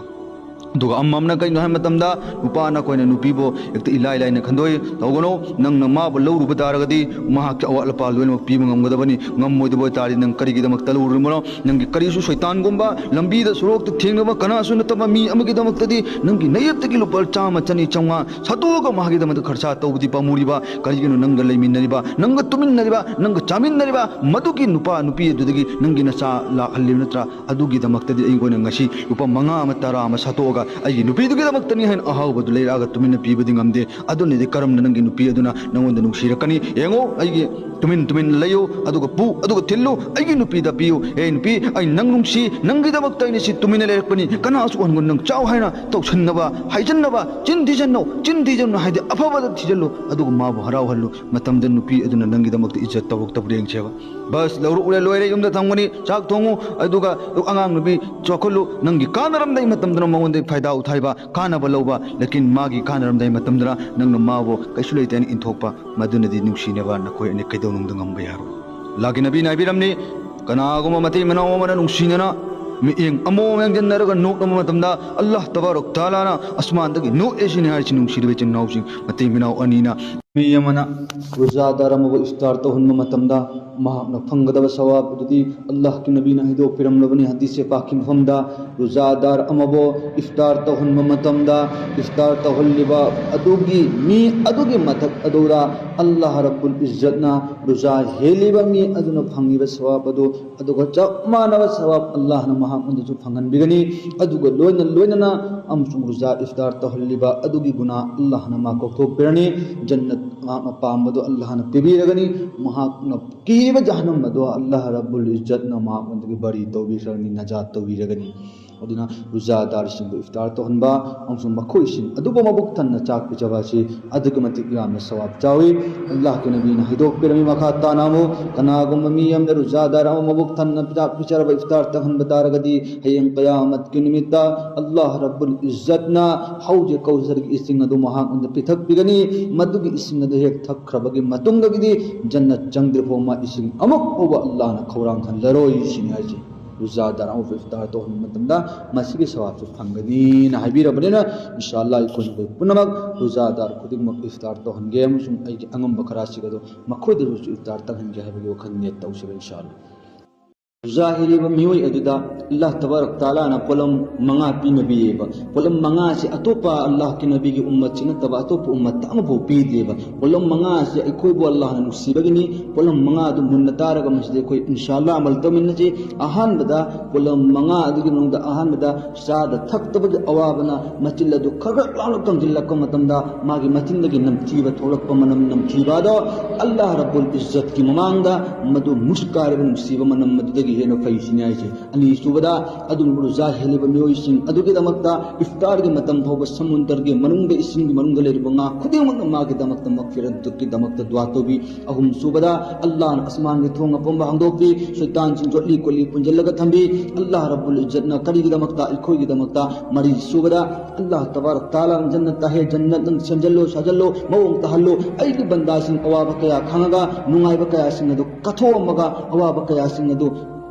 ꯑꯗꯨꯒ ꯑꯃ ꯑꯃꯅ ꯀꯔꯤꯅꯣ ꯍꯥꯏꯕ ꯃꯇꯝꯗ, ꯅꯨꯄꯥꯅ ꯑꯩꯈꯣꯏꯅ ꯅꯨꯄꯤꯕꯨ ꯍꯦꯛꯇ ꯏꯂꯥꯏ ꯂꯥꯏꯅ ꯈꯟꯗꯣꯛꯏ꯫ ꯇꯧꯒꯅꯨ꯫ ꯅꯪꯅ ꯃꯥꯕꯨ ꯂꯧꯔꯨꯕ ꯇꯥꯔꯒꯗꯤ ꯃꯍꯥꯛꯀꯤ ꯑꯋꯥꯠ ꯑꯄꯥ ꯂꯣꯏꯅꯃꯛ ꯄꯤꯕ ꯉꯝꯒꯗꯕꯅꯤ꯫ ꯉꯝꯃꯣꯏꯗꯕ ꯑꯣꯏꯇꯥꯔꯗꯤ ꯅꯪ ꯀꯔꯤꯒꯤꯗꯃꯛꯇ ꯂꯧꯔꯨꯔꯤꯕꯅꯣ? ꯅꯪꯒꯤ ꯀꯔꯤꯁꯨ ꯁꯩꯇꯥꯟꯒꯨꯝꯕ, ꯂꯝꯕꯤꯗ ꯁꯣꯔꯣꯛꯇ ꯊꯦꯡꯅꯕ ꯀꯅꯥꯁꯨ ꯅꯠꯇꯕ ꯃꯤ ꯑꯃꯒꯤꯗꯃꯛꯇꯗꯤ ꯅꯪꯒꯤ ꯅꯌꯦꯞꯇꯒꯤ ꯂꯨꯄꯥ ꯆꯥꯝꯃ, ꯆꯅꯤ, ꯆꯥꯝꯃꯉꯥ ꯁꯠꯇꯣꯛꯑꯒ ꯃꯍꯥꯛꯀꯤꯗꯃꯛꯇ ꯈꯔꯁꯥ ꯇꯧꯕꯗꯤ ꯄꯥꯝꯃꯨꯔꯤꯕ? ꯀꯔꯤꯒꯤꯅꯣ? ꯅꯪꯒ ꯂꯩꯃꯤꯟꯅꯔꯤꯕ, ꯅꯪꯒ ꯇꯨꯃꯤꯟꯅꯔꯤꯕ, ꯅꯪꯒ ꯆꯥꯃꯤꯟꯅꯔꯤꯕ ꯃꯗꯨꯒꯤ ꯅꯨꯄꯥ ꯅꯨꯄꯤ ꯑꯗꯨꯗꯒꯤ ꯅꯪꯒꯤ ꯅꯆꯥ ꯂꯥꯛꯍꯜꯂꯤꯕ ꯅꯠꯇ꯭ꯔꯥ? ꯑꯗꯨꯒꯤꯗꯃꯛꯇꯗꯤ ꯑꯩꯈꯣꯏꯅ ꯉꯁꯤ ꯂꯨꯄꯥ ꯃꯉꯥ ꯑꯃ, ꯇꯔꯥ ꯑꯃ ꯁꯠꯇꯣꯛꯑꯒ ꯑꯩꯒꯤ ꯅꯨꯄꯤꯗꯨꯒꯤꯗꯃꯛꯇꯅꯤ ꯍꯥꯏꯅ ꯑꯍꯥꯎꯕꯗꯨ ꯂꯩꯔꯛꯑꯒ ꯇꯨꯃꯤꯟꯅ ꯄꯤꯕꯗꯤ ꯉꯝꯗꯦ꯫ ꯑꯗꯨꯅꯗꯤ ꯀꯔꯝꯅ ꯅꯪꯒꯤ ꯅꯨꯄꯤ ꯑꯗꯨꯅ ꯅꯪꯉꯣꯟꯗ ꯅꯨꯡꯁꯤꯔꯛꯀꯅꯤ? ꯌꯦꯡꯉꯣ, ꯑꯩꯒꯤ ꯇꯨꯃꯤꯟ ꯇꯨꯃꯤꯟ ꯂꯩꯌꯨ, ꯑꯗꯨꯒ ꯄꯨ, ꯑꯗꯨꯒ ꯊꯤꯜꯂꯨ꯫ ꯑꯩꯒꯤ ꯅꯨꯄꯤꯗ ꯄꯤꯌꯨ꯫ "ꯑꯦ ꯅꯨꯄꯤ, ꯑꯩ ꯅꯪ ꯅꯨꯡꯁꯤ, ꯅꯪꯒꯤꯗꯃꯛꯇ ꯑꯩꯅ ꯁꯤ ꯇꯨꯃꯤꯟꯅ ꯂꯩꯔꯛꯄꯅꯤ, ꯀꯅꯥꯁꯨ ꯎꯍꯟꯒꯅꯨ, ꯅꯪ ꯆꯥꯎ" ꯍꯥꯏꯅ ꯇꯧꯁꯟꯅꯕ, ꯍꯥꯏꯖꯟꯅꯕ, ꯆꯤꯟ ꯊꯤꯖꯟꯅꯧ, ꯆꯤꯟ ꯊꯤꯖꯟꯅꯨ ꯍꯥꯏꯗꯤ ꯑꯐꯕꯗ ꯊꯤꯖꯜꯂꯨ, ꯑꯗꯨꯒ ꯃꯥꯕꯨ ꯍꯔꯥꯎꯍꯜꯂꯨ꯫ ꯃꯇꯝꯗ ꯅꯨꯄꯤ ꯑꯗꯨꯅ ꯅꯪꯒꯤꯗꯃꯛꯇ ꯏꯖꯠ ꯇꯧꯔꯛꯇꯕ꯭ꯔꯥ ꯌꯦꯡꯁꯦꯕ꯫ ꯕꯁ ꯂꯧꯔꯛꯎꯔꯦ, ꯂꯣꯏꯔꯦ, ꯌꯨꯝꯗ ꯊꯝꯒꯅꯤ, ꯆꯥꯛ ꯊꯣꯡꯉꯨ, ꯑꯗꯨꯒ ꯑꯉꯥꯡ ꯅꯨꯄꯤ ꯆꯥꯎꯈꯠꯂꯨ꯫ ꯅꯪꯒꯤ ꯀꯥꯟꯅꯔꯝꯗꯥꯏ ꯃꯇꯝꯗꯅ ꯃꯉꯣꯟꯗ ꯐꯥꯏꯗꯥ ꯎꯊꯥꯏꯕ, ꯀꯥꯟꯅꯕ ꯂꯧꯕ, ꯂꯦꯀꯤꯟ ꯃꯥꯒꯤ ꯀꯥꯟꯅꯔꯝꯗꯥꯏ ꯃꯇꯝꯗꯅ ꯅꯪꯅ ꯃꯥꯕꯨ ꯀꯩꯁꯨ ꯂꯩꯇꯦ ꯍꯥꯏꯅ ꯏꯟꯊꯣꯛꯄ, ꯃꯗꯨꯅꯗꯤ ꯅꯨꯡꯁꯤꯅꯕ ꯅꯈꯣꯏ ꯑꯅꯤ ꯀꯩꯗꯧꯅꯨꯡꯗ ꯉꯝꯕ ꯌꯥꯔꯣꯏ꯫ ꯑꯜꯂꯥꯍꯒꯤ ꯅꯕꯤꯅ ꯍꯥꯏꯕꯤꯔꯝꯅꯤ, ꯀꯅꯥꯒꯨꯝꯕ ꯃꯇꯩ ꯃꯅꯥꯎ ꯑꯃꯅ ꯅꯨꯡꯁꯤꯅꯅ ꯃꯤꯠꯌꯦꯡ ꯑꯃꯃꯝ ꯌꯦꯡꯁꯤꯟꯅꯔꯒ ꯅꯣꯛꯂꯕ ꯃꯇꯝꯗ, ꯑꯜꯂꯥꯍ ꯇꯕꯥꯔꯛ ꯇꯥꯂꯥꯅ ꯑꯁꯃꯥꯟꯗꯒꯤ ꯅꯣꯛꯑꯦ ꯁꯤꯅꯤ ꯍꯥꯏꯔꯤꯁꯤ, ꯅꯨꯡꯁꯤꯔꯕ ꯏꯆꯤꯟ ꯏꯅꯥꯎꯁꯤꯡ, ꯃꯇꯩ ꯃꯅꯥꯎ ꯑꯅꯤꯅ꯫ ꯃꯤ ꯑꯃꯅ ꯔꯣꯖꯥꯗꯥꯔ ꯑꯃꯕꯨ ꯏꯐꯇꯥꯔ ꯇꯧꯍꯟꯕ ꯃꯇꯝꯗ ꯃꯍꯥꯛꯅ ꯐꯪꯒꯗꯕ ꯁꯋꯥꯕ ꯑꯗꯨꯗꯤ ꯑꯜꯂꯥꯍꯀꯤ ꯅꯕꯤꯅ ꯍꯥꯏꯗꯣꯛꯄꯤꯔꯝꯂꯕꯅꯤ ꯍꯗꯤꯁꯦ ꯄꯥꯛꯀꯤ ꯃꯐꯝꯗ, ꯔꯣꯖꯥꯗꯥꯔ ꯑꯃꯕꯨ ꯏꯐꯇꯥꯔ ꯇꯧꯍꯟꯕ ꯃꯇꯝꯗ, ꯏꯐꯇꯥꯔ ꯇꯧꯍꯜꯂꯤꯕ ꯑꯗꯨꯒꯤ ꯃꯤ ꯑꯗꯨꯒꯤ ꯃꯊꯛ ꯑꯗꯨꯗ ꯑꯜꯂꯥꯍ ꯔꯕꯨꯜ ꯏꯖꯠꯅ ꯔꯣꯖꯥ ꯍꯦꯜꯂꯤꯕ ꯃꯤ ꯑꯗꯨꯅ ꯐꯪꯂꯤꯕ ꯁꯋꯥꯕ ꯑꯗꯨ, ꯑꯗꯨꯒ ꯆꯞ ꯃꯥꯟꯅꯕ ꯁꯋꯥꯕ ꯑꯜꯂꯥꯍꯅ ꯃꯍꯥꯛꯉꯣꯟꯗꯁꯨ ꯐꯪꯍꯟꯕꯤꯒꯅꯤ꯫ ꯑꯗꯨꯒ ꯂꯣꯏꯅ ꯂꯣꯏꯅꯅ ꯑꯃꯁꯨꯡ ꯔꯣꯖꯥ ꯏꯐꯇꯥꯔ ꯇꯧꯍꯜꯂꯤꯕ ꯑꯗꯨꯒꯤ ꯒꯨꯅꯥ ꯑꯜꯂꯥꯍꯅ ꯃꯥ ꯀꯣꯛꯊꯣꯛꯄꯤꯔꯅꯤ꯫ ꯖꯟꯅꯠ ꯃꯍꯥꯛꯅ ꯄꯥꯝꯕꯗꯣ ꯑꯜꯂꯥꯍꯅ ꯄꯤꯕꯤꯔꯒꯅꯤ꯫ ꯃꯍꯥꯛꯅ ꯀꯤꯔꯤꯕ ꯖꯍꯟꯅꯝ ꯑꯗꯣ ꯑꯜꯂꯥꯍ ꯔꯕꯨꯜ ꯏꯖꯠꯅ ꯃꯍꯥꯛꯉꯣꯟꯗꯒꯤ ꯕꯔꯤ ꯇꯧꯕꯤꯈ꯭ꯔꯅꯤ, ꯅꯖꯥꯠ ꯇꯧꯕꯤꯔꯒꯅꯤ꯫ ꯑꯗꯨꯅ ꯔꯣꯖꯥꯗꯥꯔꯁꯤꯡꯕꯨ ꯏꯐꯇꯥꯔ ꯇꯧꯍꯟꯕ ꯑꯃꯁꯨꯡ ꯃꯈꯣꯏꯁꯤꯡ ꯑꯗꯨꯕꯨ ꯃꯕꯨꯛ ꯊꯟꯅ ꯆꯥꯛ ꯄꯤꯖꯕ ꯑꯁꯤ ꯑꯗꯨꯛꯀꯤ ꯃꯇꯤꯛ ꯌꯥꯝꯅ ꯁꯋꯥꯕ ꯆꯥꯎꯏ꯫ ꯑꯜꯂꯥꯍꯀꯤ ꯅꯕꯤꯅ ꯍꯥꯏꯗꯣꯛꯄꯤꯔꯝꯃꯤ ꯃꯈꯥ ꯇꯥꯅ ꯑꯃꯨꯛ, ꯀꯅꯥꯒꯨꯝꯕ ꯃꯤ ꯑꯃꯅ ꯔꯣꯖꯥꯗꯥꯔ ꯑꯃ ꯃꯕꯨꯛ ꯊꯟꯅ ꯆꯥꯛ ꯄꯤꯖꯔꯕ, ꯏꯐꯇꯥꯔ ꯇꯧꯍꯟꯕ ꯇꯥꯔꯒꯗꯤ, ꯍꯌꯦꯡ ꯀꯌꯥꯃꯠꯀꯤ ꯅꯨꯃꯤꯠꯇ ꯑꯜꯂꯥꯍ ꯔꯕꯨꯜ ꯏꯖꯠꯅ ꯍꯧꯖꯤꯛ ꯀꯧꯁꯔꯒꯤ ꯏꯁꯤꯡ ꯑꯗꯨ ꯃꯍꯥꯛꯉꯣꯟꯗ ꯄꯤꯊꯛꯄꯤꯒꯅꯤ꯫ ꯃꯗꯨꯒꯤ ꯏꯁꯤꯡ ꯑꯗꯨ ꯍꯦꯛ ꯊꯛꯈ꯭ꯔꯕꯒꯤ ꯃꯇꯨꯡꯗꯒꯤꯗꯤ ꯖꯟꯅꯠ ꯆꯪꯗ꯭ꯔꯤꯐꯥꯎ ꯃꯥ ꯏꯁꯤꯡ ꯑꯃꯨꯛ ꯐꯥꯎꯕ ꯑꯜꯂꯥꯍꯅ ꯈꯧꯔꯥꯡꯍꯜꯂꯔꯣꯏ ꯁꯤꯅꯤ ꯍꯥꯏꯁꯦ꯫ ꯔꯣꯖꯥꯗꯥꯔ ꯑꯃꯕꯨ ꯏꯐꯇꯥꯔ ꯇꯧꯍꯟꯕ ꯃꯇꯝꯗ ꯃꯁꯤꯒꯤ ꯁꯋꯥꯕꯁꯨ ꯐꯪꯒꯅꯤꯅ ꯍꯥꯏꯕꯤꯔꯕꯅꯤꯅ, ꯏꯟꯁꯥ ꯑꯜꯂꯥꯍ ꯑꯩꯈꯣꯏ ꯅꯈꯣꯏ ꯄꯨꯝꯅꯃꯛ ꯔꯣꯖꯥꯗꯥꯔ ꯈꯨꯗꯤꯡꯃꯛ ꯏꯐꯇꯥꯔ ꯇꯧꯍꯟꯒꯦ ꯑꯃꯁꯨꯡ ꯑꯩꯒꯤ ꯑꯉꯝꯕ ꯈꯔꯁꯤꯒ ꯑꯗꯨ ꯃꯈꯣꯏꯗꯁꯨ ꯏꯐꯇꯥꯔ ꯇꯧꯍꯟꯒꯦ ꯍꯥꯏꯕꯒꯤ ꯋꯥꯈꯜ ꯅꯤꯌꯠ ꯇꯧꯁꯦꯕ, ꯏꯟꯁꯥ ꯑꯜꯂꯥꯍ꯫ ꯔꯣꯖꯥ ꯍꯦꯜꯂꯤꯕ ꯃꯤꯑꯣꯏ ꯑꯗꯨꯗ ꯑꯜꯂꯥꯍ ꯇꯕꯥꯔꯛ ꯇꯥꯂꯥꯅ ꯄꯣꯠꯂꯝ ꯃꯉꯥ ꯄꯤꯅꯕꯤꯌꯦꯕ꯫ ꯄꯣꯠꯂꯝ ꯃꯉꯥꯁꯤ ꯑꯇꯣꯞꯄ ꯑꯜꯂꯥꯍꯀꯤ ꯅꯕꯤꯒꯤ ꯎꯝꯃꯠꯁꯤ ꯅꯠꯇꯕ ꯑꯇꯣꯞꯄ ꯎꯝꯃꯠꯇ ꯑꯃꯐꯥꯎ ꯄꯤꯗꯦꯕ꯫ ꯄꯣꯠꯂꯝ ꯃꯉꯥꯁꯤ ꯑꯩꯈꯣꯏꯕꯨ ꯑꯜꯂꯥꯍꯅ ꯅꯨꯡꯁꯤꯕꯒꯤꯅꯤ꯫ ꯄꯣꯠꯂꯝ ꯃꯉꯥ ꯑꯗꯨ ꯃꯨꯟꯅ ꯇꯥꯔꯒ ꯃꯁꯤꯗ ꯑꯩꯈꯣꯏ ꯏꯟꯁꯥ ꯑꯜꯂꯥꯍ ꯑꯃꯜ ꯇꯧꯃꯤꯟꯅꯁꯤ꯫ ꯑꯍꯥꯟꯕꯗ ꯄꯣꯠꯂꯝ ꯃꯉꯥ ꯑꯗꯨꯒꯤ ꯃꯅꯨꯡꯗ ꯑꯍꯥꯟꯕꯗ ꯆꯥꯗ ꯊꯛꯇꯕꯒꯤ ꯑꯋꯥꯕꯅ ꯃꯆꯤꯜ ꯑꯗꯨ ꯈꯔ ꯈꯔ ꯂꯥꯎꯅ ꯀꯪꯁꯤꯜꯂꯛꯄ ꯃꯇꯝꯗ ꯃꯥꯒꯤ ꯃꯆꯤꯟꯗꯒꯤ ꯅꯝꯊꯤꯕ ꯊꯣꯛꯂꯛꯄ ꯃꯅꯝ ꯅꯝꯊꯤꯕ ꯑꯗꯣ ꯑꯜꯂꯥꯍ ꯔꯕꯨꯜ ꯏꯖꯠꯀꯤ ꯃꯃꯥꯡꯗ ꯃꯗꯨ ꯃꯨꯁꯀꯥꯔꯤꯕ ꯅꯨꯡꯁꯤꯕ ꯃꯅꯝ ꯑꯗꯨꯗꯒꯤ ꯍꯦꯟꯅ ꯐꯩ ꯁꯤꯅꯤ ꯍꯥꯏꯁꯦ꯫ ꯑꯅꯤꯁꯨꯕꯗ ꯑꯗꯨꯒꯨꯝꯕ ꯔꯣꯖꯥ ꯍꯦꯜꯂꯤꯕ ꯃꯤꯑꯣꯏꯁꯤꯡ ꯑꯗꯨꯒꯤꯗꯃꯛꯇ ꯏꯐꯇꯥꯔꯒꯤ ꯃꯇꯝ ꯐꯥꯎꯕ ꯁꯃꯨꯟꯗꯔꯒꯤ ꯃꯅꯨꯡꯗ ꯏꯁꯤꯡꯒꯤ ꯃꯅꯨꯡꯗ ꯂꯩꯔꯤꯕ ꯉꯥ ꯈꯨꯗꯤꯡꯃꯛꯅ ꯃꯥꯒꯤꯗꯃꯛꯇ ꯃꯛꯐꯤꯔꯠꯇꯨꯒꯤꯗꯃꯛꯇ ꯗꯨꯋꯥ ꯇꯧꯕꯤ꯫ ꯑꯍꯨꯝꯁꯨꯕꯗ ꯑꯜꯂꯥꯍꯅ ꯑꯁꯃꯥꯟꯒꯤ ꯊꯣꯡ ꯑꯄꯨꯝꯕ ꯍꯥꯡꯗꯣꯛꯄꯤ꯫ ꯁꯩꯇꯥꯟꯁꯤꯡ ꯌꯣꯠꯂꯤ ꯀꯣꯠꯂꯤ ꯄꯨꯟꯁꯤꯜꯂꯒ ꯊꯝꯕꯤ꯫ ꯑꯜꯂꯥꯍ ꯔꯕꯨꯜ ꯏꯖꯠꯅ ꯀꯔꯤꯒꯤꯗꯃꯛꯇ? ꯑꯩꯈꯣꯏꯒꯤꯗꯃꯛꯇ꯫ ꯃꯔꯤꯁꯨꯕꯗ ꯑꯜꯂꯥꯍ ꯇꯕꯥꯔꯛ ꯇꯥꯂꯥ ꯖꯟꯅꯠꯇ ꯍꯦ ꯖꯟꯅꯠ ꯅꯪ ꯁꯦꯝꯖꯜꯂꯨ, ꯁꯥꯖꯜꯂꯨ, ꯃꯑꯣꯡ ꯇꯥꯍꯜꯂꯨ꯫ ꯑꯩꯒꯤ ꯕꯟꯗꯥꯁꯤꯡ ꯑꯋꯥꯕ ꯀꯌꯥ ꯈꯪꯉꯒ ꯅꯨꯡꯉꯥꯏꯕ ꯀꯌꯥꯁꯤꯡ ꯑꯗꯨ ꯀꯠꯊꯣꯛꯑꯝꯃꯒ ꯑꯋꯥꯕ ꯀꯌꯥꯁꯤꯡ ꯑꯗꯨ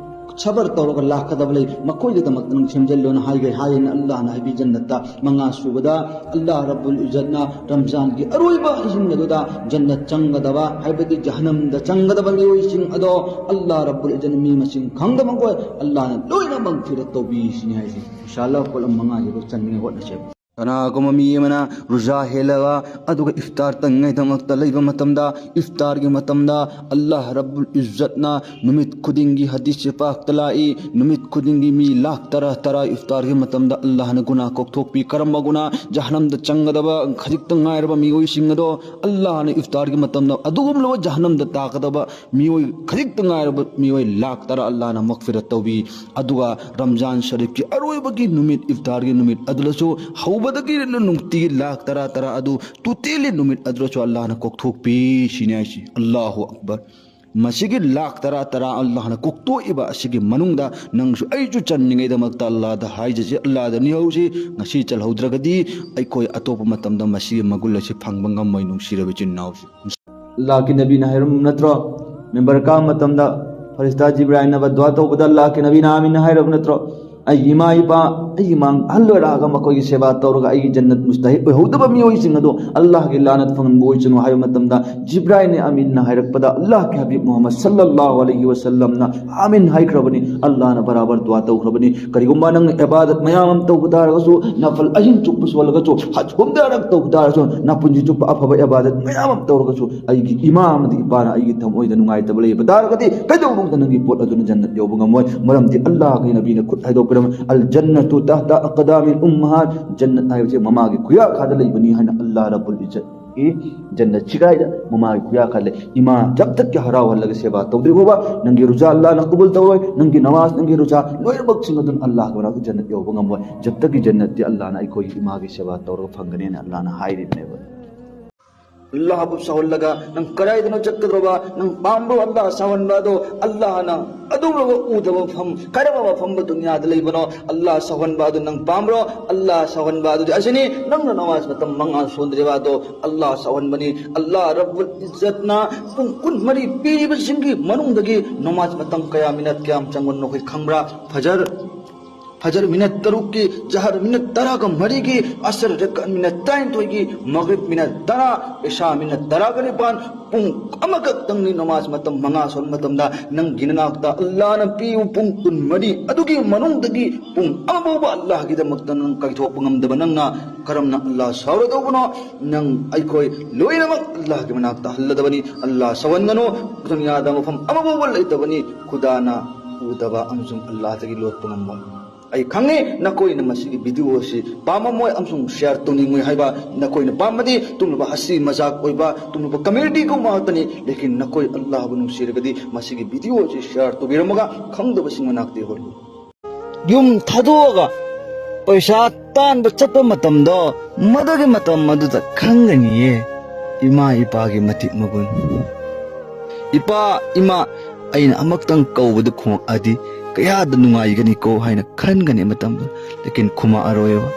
ꯁꯕꯔ ꯇꯧꯔꯒ ꯂꯥꯛꯀꯗꯕ ꯂꯩ, ꯃꯈꯣꯏꯒꯤꯗꯃꯛꯇ ꯅꯪ ꯁꯦꯝꯖꯤꯜꯂꯣꯅ ꯍꯥꯏꯒꯦ ꯍꯥꯏꯌꯦꯅ ꯑꯜꯂꯥꯍꯅ ꯍꯥꯏꯕꯤ ꯖꯟꯅꯠꯇ꯫ ꯃꯉꯥ ꯁꯨꯕꯗ ꯑꯜꯂꯥꯍ ꯔꯕꯨꯜ ꯏꯖꯠꯅ ꯔꯝꯖꯥꯟꯒꯤ ꯑꯔꯣꯏꯕ ꯑꯍꯤꯡ ꯑꯗꯨꯗ ꯖꯟꯅꯠ ꯆꯪꯒꯗꯕ, ꯍꯥꯏꯕꯗꯤ ꯖꯍꯅꯝꯗ ꯆꯪꯒꯗꯕ ꯃꯤꯑꯣꯏꯁꯤꯡ ꯑꯗꯣ ꯑꯜꯂꯥꯍ ꯔꯕꯨꯜ ꯏꯖꯠꯅ ꯃꯤ ꯃꯁꯤꯡ ꯈꯪꯗꯕ ꯃꯈꯣꯏ ꯑꯜꯂꯥꯍꯅ ꯂꯣꯏꯅ ꯃꯛꯐꯤꯔꯠ ꯇꯧꯕꯤ ꯁꯤꯅꯤ ꯍꯥꯏꯁꯦ꯫ ꯏꯟꯁꯥ ꯑꯜꯂꯥꯍ ꯄꯣꯠꯂꯝ ꯃꯉꯥꯁꯤꯕꯨ ꯆꯟꯅꯤꯡꯉꯥꯏ ꯍꯣꯠꯅꯁꯦꯕ꯫ ꯀꯅꯥꯒꯨꯝꯕ ꯃꯤ ꯑꯃꯅ ꯔꯣꯖꯥ ꯍꯦꯜꯂꯒ ꯑꯗꯨꯒ ꯏꯐꯇꯥꯔ ꯇꯪꯉꯩꯗꯃꯛꯇ ꯂꯩꯕ ꯃꯇꯝꯗ, ꯏꯐꯇꯥꯔꯒꯤ ꯃꯇꯝꯗ ꯑꯜꯂꯥꯍ ꯔꯕꯨꯜ ꯏꯖꯠꯅ ꯅꯨꯃꯤꯠ ꯈꯨꯗꯤꯡꯒꯤ ꯍꯗꯤꯁꯁꯦ ꯄꯥꯛꯇ ꯂꯥꯛꯏ, ꯅꯨꯃꯤꯠ ꯈꯨꯗꯤꯡꯒꯤ ꯃꯤ ꯂꯥꯈ ꯇꯔꯥ ꯇꯔꯥ ꯏꯐꯇꯥꯔꯒꯤ ꯃꯇꯝꯗ ꯑꯜꯂꯥꯍꯅ ꯒꯨꯅꯥ ꯀꯣꯛꯊꯣꯛꯄꯤ꯫ ꯀꯔꯝꯕ ꯒꯨꯅꯥ? ꯖꯍꯅꯝꯗ ꯆꯪꯒꯗꯕ ꯈꯖꯤꯛꯇ ꯉꯥꯏꯔꯕ ꯃꯤꯑꯣꯏꯁꯤꯡ ꯑꯗꯣ ꯑꯜꯂꯥꯍꯅ ꯏꯐꯇꯥꯔꯒꯤ ꯃꯇꯝꯗ ꯑꯗꯨꯒꯨꯝꯂꯕ ꯖꯍꯅꯝꯗ ꯇꯥꯒꯗꯕ ꯃꯤꯑꯣꯏ ꯈꯖꯤꯛꯇ ꯉꯥꯏꯔꯕ ꯃꯤꯑꯣꯏ ꯂꯥꯈ ꯇꯔꯥ ꯑꯜꯂꯥꯍꯅ ꯃꯛꯐꯤꯔꯠ ꯇꯧꯕꯤ꯫ ꯑꯗꯨꯒ ꯔꯝꯖꯥꯟ ꯁꯔꯤꯐꯀꯤ ꯑꯔꯣꯏꯕꯒꯤ ꯅꯨꯃꯤꯠ, ꯏꯐꯇꯥꯔꯒꯤ ꯅꯨꯃꯤꯠ ꯑꯗꯨꯗꯁꯨ ꯍꯧꯕꯗꯒꯤ ꯅꯨꯡꯇꯤꯒꯤ ꯂꯥꯈ ꯇꯔꯥ ꯇꯔꯥ ꯑꯗꯨ ꯇꯣꯇꯦꯜꯂꯤ ꯅꯨꯃꯤꯠ ꯑꯗꯨꯗꯁꯨ ꯑꯜꯂꯥꯍꯅ ꯀꯣꯛꯊꯣꯛꯄꯤ ꯁꯤꯅꯤ ꯍꯥꯏꯁꯤ꯫ ꯑꯜꯂꯥꯍꯨ ꯑꯛꯕꯔ꯫ ꯃꯁꯤꯒꯤ ꯂꯥꯈ ꯇꯔꯥ ꯇꯔꯥ ꯑꯜꯂꯥꯍꯅ ꯀꯣꯛꯇꯣꯛꯏꯕ ꯑꯁꯤꯒꯤ ꯃꯅꯨꯡꯗ ꯅꯪꯁꯨ ꯑꯩꯁꯨ ꯆꯟꯅꯤꯡꯉꯩꯗꯃꯛꯇ ꯑꯜꯂꯥꯍꯗ ꯍꯥꯏꯖꯁꯤ, ꯑꯜꯂꯥꯍꯗ ꯅꯤꯍꯧꯁꯤ꯫ ꯉꯁꯤ ꯆꯜꯍꯧꯗ꯭ꯔꯒꯗꯤ ꯑꯩꯈꯣꯏ ꯑꯇꯣꯞꯄ ꯃꯇꯝꯗ ꯃꯁꯤꯒꯤ ꯃꯒꯨꯟ ꯑꯁꯤ ꯐꯪꯕ ꯉꯝꯃꯣꯏ, ꯅꯨꯡꯁꯤꯔꯕ ꯏꯆꯤꯟ ꯏꯅꯥꯎꯁꯤꯡ꯫ ꯑꯜꯂꯥꯍꯀꯤ ꯅꯕꯤꯅ ꯍꯥꯏꯔꯝꯕ ꯅꯠꯇ꯭ꯔꯣ? ꯃꯤꯝꯕꯔ ꯀꯥꯕ ꯃꯇꯝꯗ ꯐꯔꯤꯁꯇꯥ ꯖꯤꯕ꯭ꯔꯥꯏꯜꯅ ꯕꯗꯗꯨꯋꯥ ꯇꯧꯕꯗ ꯑꯜꯂꯥꯍꯀꯤ ꯅꯕꯤꯅ "ꯑꯥꯃꯤꯟ" ꯍꯥꯏꯔꯕ ꯅꯠꯇ꯭ꯔꯣ? ꯑꯩꯒꯤ ꯏꯃꯥ ꯏꯄꯥ, ꯑꯩꯒꯤ ꯃꯥꯡ ꯑꯍꯜ ꯑꯣꯏꯔꯛꯑꯒ ꯃꯈꯣꯏꯒꯤ ꯁꯦꯕꯥ ꯇꯧꯔꯒ ꯑꯩꯒꯤ ꯖꯟꯅꯠ ꯃꯨꯁꯇꯍꯤꯛ ꯑꯣꯏꯍꯧꯗꯕ ꯃꯤꯑꯣꯏꯁꯤꯡ ꯑꯗꯣ ꯑꯜꯂꯥꯍꯒꯤ ꯂꯥꯅꯠ ꯐꯪꯍꯟꯕ ꯑꯣꯏꯁꯅꯨ ꯍꯥꯏꯕ ꯃꯇꯝꯗ, ꯖꯤꯕ꯭ꯔꯥꯏꯜꯅ ꯑꯃꯤꯟꯅ ꯍꯥꯏꯔꯛꯄꯗ, ꯑꯜꯂꯥꯍꯒꯤ ꯍꯕꯤꯕ ꯃꯨꯍꯝꯃꯗ ꯁꯜꯂꯜꯂꯥꯍꯨ ꯑꯂꯩꯍꯤ ꯋꯁꯜꯂꯝꯅ ꯑꯃꯤꯟ ꯍꯥꯏꯈ꯭ꯔꯕꯅꯤ꯫ ꯑꯜꯂꯥꯍꯅ ꯕꯔꯥꯕꯔ ꯗꯨꯋꯥ ꯇꯧꯈ꯭ꯔꯕꯅꯤ꯫ ꯀꯔꯤꯒꯨꯝꯕ ꯅꯪ ꯏꯕꯥꯗꯠ ꯃꯌꯥꯝ ꯑꯃ ꯇꯧꯕ ꯇꯥꯔꯒꯁꯨ, ꯅꯐꯜ ꯑꯍꯤꯡ ꯆꯨꯞꯄ ꯁꯣꯜꯂꯒꯁꯨ, ꯍꯖ ꯎꯝꯔꯥ ꯇꯧꯕ ꯇꯥꯔꯒꯁꯨ, ꯅꯄꯨꯟꯁꯤ ꯆꯨꯞꯄ ꯑꯐꯕ ꯏꯕꯥꯗꯠ ꯃꯌꯥꯝ ꯑꯃ ꯇꯧꯔꯒꯁꯨ, ꯑꯩꯒꯤ ꯏꯃꯥ ꯑꯃꯗꯤ ꯏꯄꯥꯅ ꯑꯩꯒꯤ ꯊꯃꯣꯏꯗ ꯅꯨꯡꯉꯥꯏꯇꯕ ꯂꯩꯕ ꯇꯥꯔꯒꯗꯤ, ꯀꯩꯗꯧꯅꯨꯡꯗ ꯅꯪꯒꯤ ꯄꯣꯠ ꯑꯗꯨꯅ ꯖꯟꯅꯠ ꯌꯧꯕ ꯉꯝꯃꯣꯏ꯫ ꯃꯔꯝꯗꯤ ꯑꯜꯂꯥꯍꯒꯤ ꯅꯕꯤꯅ ꯈꯨꯠ ꯍꯥꯏꯗꯣꯛꯄꯤꯔꯝꯃꯤ, "ꯑꯜ ꯖꯟꯅꯇꯨ ꯇꯍꯇ ꯑꯛꯗꯥꯃꯤꯜ ꯎꯝꯃꯍꯥꯠ", ꯖꯟꯅꯠ ꯍꯥꯏꯕꯁꯦ ꯃꯃꯥꯒꯤ ꯈꯨꯌꯥꯈꯥꯗ ꯂꯩꯕꯅꯤ ꯍꯥꯏꯅ ꯑꯜꯂꯥꯍ ꯔꯕꯨꯜ ꯏꯖꯠꯀꯤ ꯖꯟꯅꯠ ꯁꯤꯒꯥꯏꯗ ꯃꯃꯥꯒꯤ ꯈꯨꯌꯥꯈꯥꯗ ꯂꯩ꯫ ꯏꯃꯥ ꯖꯕ ꯇꯛ ꯀꯤ ꯍꯔꯥꯎꯍꯜꯂꯒ ꯁꯦꯕꯥ ꯇꯧꯗ꯭ꯔꯤ ꯐꯥꯎꯕ ꯅꯪꯒꯤ ꯔꯨꯖꯥ ꯑꯜꯂꯥꯍꯅ ꯀꯕꯨꯜ ꯇꯧꯔꯣꯏ, ꯅꯪꯒꯤ ꯅꯃꯥꯖ, ꯅꯪꯒꯤ ꯔꯨꯖꯥ ꯂꯣꯏꯅꯃꯛꯁꯤꯡ ꯑꯗꯨꯅ ꯑꯜꯂꯥꯍꯒꯤ ꯃꯅꯥꯛꯇ ꯖꯟꯅꯠ ꯌꯧꯕ ꯉꯝꯃꯣꯏ꯫ ꯖꯕ ꯇꯛ ꯀꯤ ꯖꯟꯅꯠꯇꯤ ꯑꯜꯂꯥꯍꯅ ꯑꯩꯈꯣꯏꯒꯤ ꯏꯃꯥꯒꯤ ꯁꯦꯕꯥ ꯇꯧꯔꯒ ꯐꯪꯒꯅꯦꯅ ꯑꯜꯂꯥꯍꯅ ꯍꯥꯏꯔꯤꯕꯅꯦꯕ꯫ ꯑꯜꯂꯥꯍꯕꯨ ꯁꯥꯎꯍꯜꯂꯒ ꯅꯪ ꯀꯗꯥꯏꯗꯅꯣ ꯆꯠꯀꯗꯧꯕ? ꯅꯪ ꯄꯥꯝꯕ꯭ꯔꯣ ꯑꯜꯂꯥꯍ ꯁꯥꯎꯍꯟꯕ ꯑꯗꯣ? ꯑꯜꯂꯥꯍꯅ ꯑꯗꯨꯒꯨꯝꯂꯕ ꯎꯗꯕ ꯃꯐꯝ, ꯀꯔꯝꯕ ꯃꯐꯝꯗ ꯗꯨꯅꯤꯌꯥꯗ ꯂꯩꯕꯅꯣ? ꯑꯜꯂꯥꯍ ꯁꯥꯎꯍꯟꯕ ꯑꯗꯨ ꯅꯪ ꯄꯥꯝꯕ꯭ꯔꯣ? ꯑꯜꯂꯥꯍ ꯁꯥꯎꯍꯟꯕ ꯑꯗꯨꯗꯤ ꯑꯁꯤꯅꯤ, ꯅꯪꯅ ꯅꯃꯥꯖ ꯃꯇꯝ ꯃꯉꯥ ꯁꯣꯟꯗ꯭ꯔꯤꯕ ꯑꯗꯣ ꯑꯜꯂꯥꯍ ꯁꯥꯎꯍꯟꯕꯅꯤ꯫ ꯑꯜꯂꯥꯍ ꯔꯕꯨꯜ ꯏꯖꯠꯅ ꯄꯨꯡ ꯀꯨꯟꯃꯔꯤ ꯄꯤꯔꯤꯕꯁꯤꯡꯒꯤ ꯃꯅꯨꯡꯗꯒꯤ ꯅꯃꯥꯖ ꯃꯇꯝ ꯀꯌꯥ, ꯃꯤꯅꯠ ꯀꯌꯥꯝ ꯆꯪꯕꯅꯣ ꯑꯩꯈꯣꯏ ꯈꯪꯕ꯭ꯔꯥ? ꯐꯖꯔ ꯐꯖꯔ ꯃꯤꯅꯠ ꯇꯔꯨꯛꯀꯤ, ꯖꯍꯔ ꯃꯤꯅꯠ ꯇꯔꯥꯒ ꯃꯔꯤꯒꯤ, ꯑꯁꯔ ꯔꯀꯥꯠ ꯃꯤꯅꯠ ꯇꯔꯥꯅꯤꯊꯣꯏꯒꯤ, ꯃꯒ꯭ꯔꯤꯕ ꯃꯤꯅꯠ ꯇꯔꯥ, ꯏꯁꯥ ꯃꯤꯅꯠ ꯇꯔꯥꯒ ꯅꯤꯄꯥꯟ, ꯄꯨꯡ ꯑꯃꯈꯛꯇꯪꯅꯤ ꯅꯃꯥꯖ ꯃꯇꯝ ꯃꯉꯥ ꯁꯣꯟꯕ ꯃꯇꯝꯗ ꯅꯪꯒꯤ ꯅꯅꯥꯛꯇ ꯑꯜꯂꯥꯍꯅ ꯄꯤꯌꯨ ꯄꯨꯡ ꯀꯨꯟꯃꯔꯤ ꯑꯗꯨꯒꯤ ꯃꯅꯨꯡꯗꯒꯤ ꯄꯨꯡ ꯑꯃ ꯐꯥꯎꯕ ꯑꯜꯂꯥꯍꯒꯤꯗꯃꯛꯇ ꯅꯪ ꯀꯥꯏꯊꯣꯛꯄ ꯉꯝꯗꯕ ꯅꯪꯅ ꯀꯔꯝꯅ ꯑꯜꯂꯥꯍ ꯁꯥꯎꯔꯗꯧꯕꯅꯣ? ꯅꯪ, ꯑꯩꯈꯣꯏ ꯂꯣꯏꯅꯃꯛ ꯑꯜꯂꯥꯍꯒꯤ ꯃꯅꯥꯛꯇ ꯍꯜꯂꯗꯕꯅꯤ꯫ ꯑꯜꯂꯥꯍ ꯁꯥꯎꯍꯟꯒꯅꯨ꯫ ꯗꯨꯅꯤꯌꯥꯗ ꯃꯐꯝ ꯑꯃ ꯐꯥꯎꯕ ꯂꯩꯇꯕꯅꯤ ꯈꯨꯗꯥꯅ ꯎꯗꯕ ꯑꯃꯁꯨꯡ ꯑꯜꯂꯥꯍꯗꯒꯤ ꯂꯣꯠꯄ ꯉꯝꯕ꯫ ꯑꯩ ꯈꯪꯉꯤ ꯅꯈꯣꯏꯅ ꯃꯁꯤꯒꯤ ꯚꯤꯗꯤꯑꯣ ꯑꯁꯤ ꯄꯥꯝꯃꯝꯃꯣꯏ ꯑꯃꯁꯨꯡ ꯁꯤꯌꯥꯔ ꯇꯧꯅꯤꯡꯉꯣꯏ ꯍꯥꯏꯕ꯫ ꯅꯈꯣꯏꯅ ꯄꯥꯝꯕꯗꯤ ꯇꯨꯝꯂꯕ ꯍꯁꯤ ꯃꯖꯥꯛ ꯑꯣꯏꯕ, ꯇꯨꯝꯂꯕ ꯀꯃꯦꯗꯤꯒꯨꯝꯕ ꯉꯥꯛꯇꯅꯤ꯫ ꯂꯦꯀꯤꯟ ꯅꯈꯣꯏ ꯑꯜꯂꯥꯍꯕꯨ ꯅꯨꯡꯁꯤꯔꯒꯗꯤ ꯃꯁꯤꯒꯤ ꯚꯤꯗꯤꯑꯣ ꯑꯁꯤ ꯁꯤꯌꯥꯔ ꯇꯧꯕꯤꯔꯝꯃꯒ ꯈꯪꯗꯕꯁꯤꯡ ꯃꯅꯥꯛꯇ ꯌꯧꯍꯜꯂꯨ꯫ ꯌꯨꯝ ꯊꯥꯗꯣꯛꯑꯒ ꯄꯩꯁꯥ ꯇꯥꯟꯕ ꯆꯠꯄ ꯃꯇꯝꯗꯣ, ꯃꯗꯨꯒꯤ ꯃꯇꯝ ꯑꯗꯨꯗ ꯈꯪꯒꯅꯤꯌꯦ ꯏꯃꯥ ꯏꯄꯥꯒꯤ ꯃꯇꯤꯛ ꯃꯒꯨꯟ꯫ "ꯏꯄꯥ, ꯏꯃꯥ, ꯑꯩꯅ ꯑꯃꯨꯛꯇꯪ ꯀꯧꯕꯗꯨ ꯈꯨꯝꯃꯛꯑꯗꯤ ꯀꯌꯥꯗ ꯅꯨꯡꯉꯥꯏꯒꯅꯤꯀꯣ" ꯍꯥꯏꯅ ꯈꯟꯒꯅꯤ ꯃꯇꯝꯗꯨ, ꯂꯦꯀꯤꯟ ꯈꯨꯝꯃꯛꯑꯔꯣꯏꯕ꯫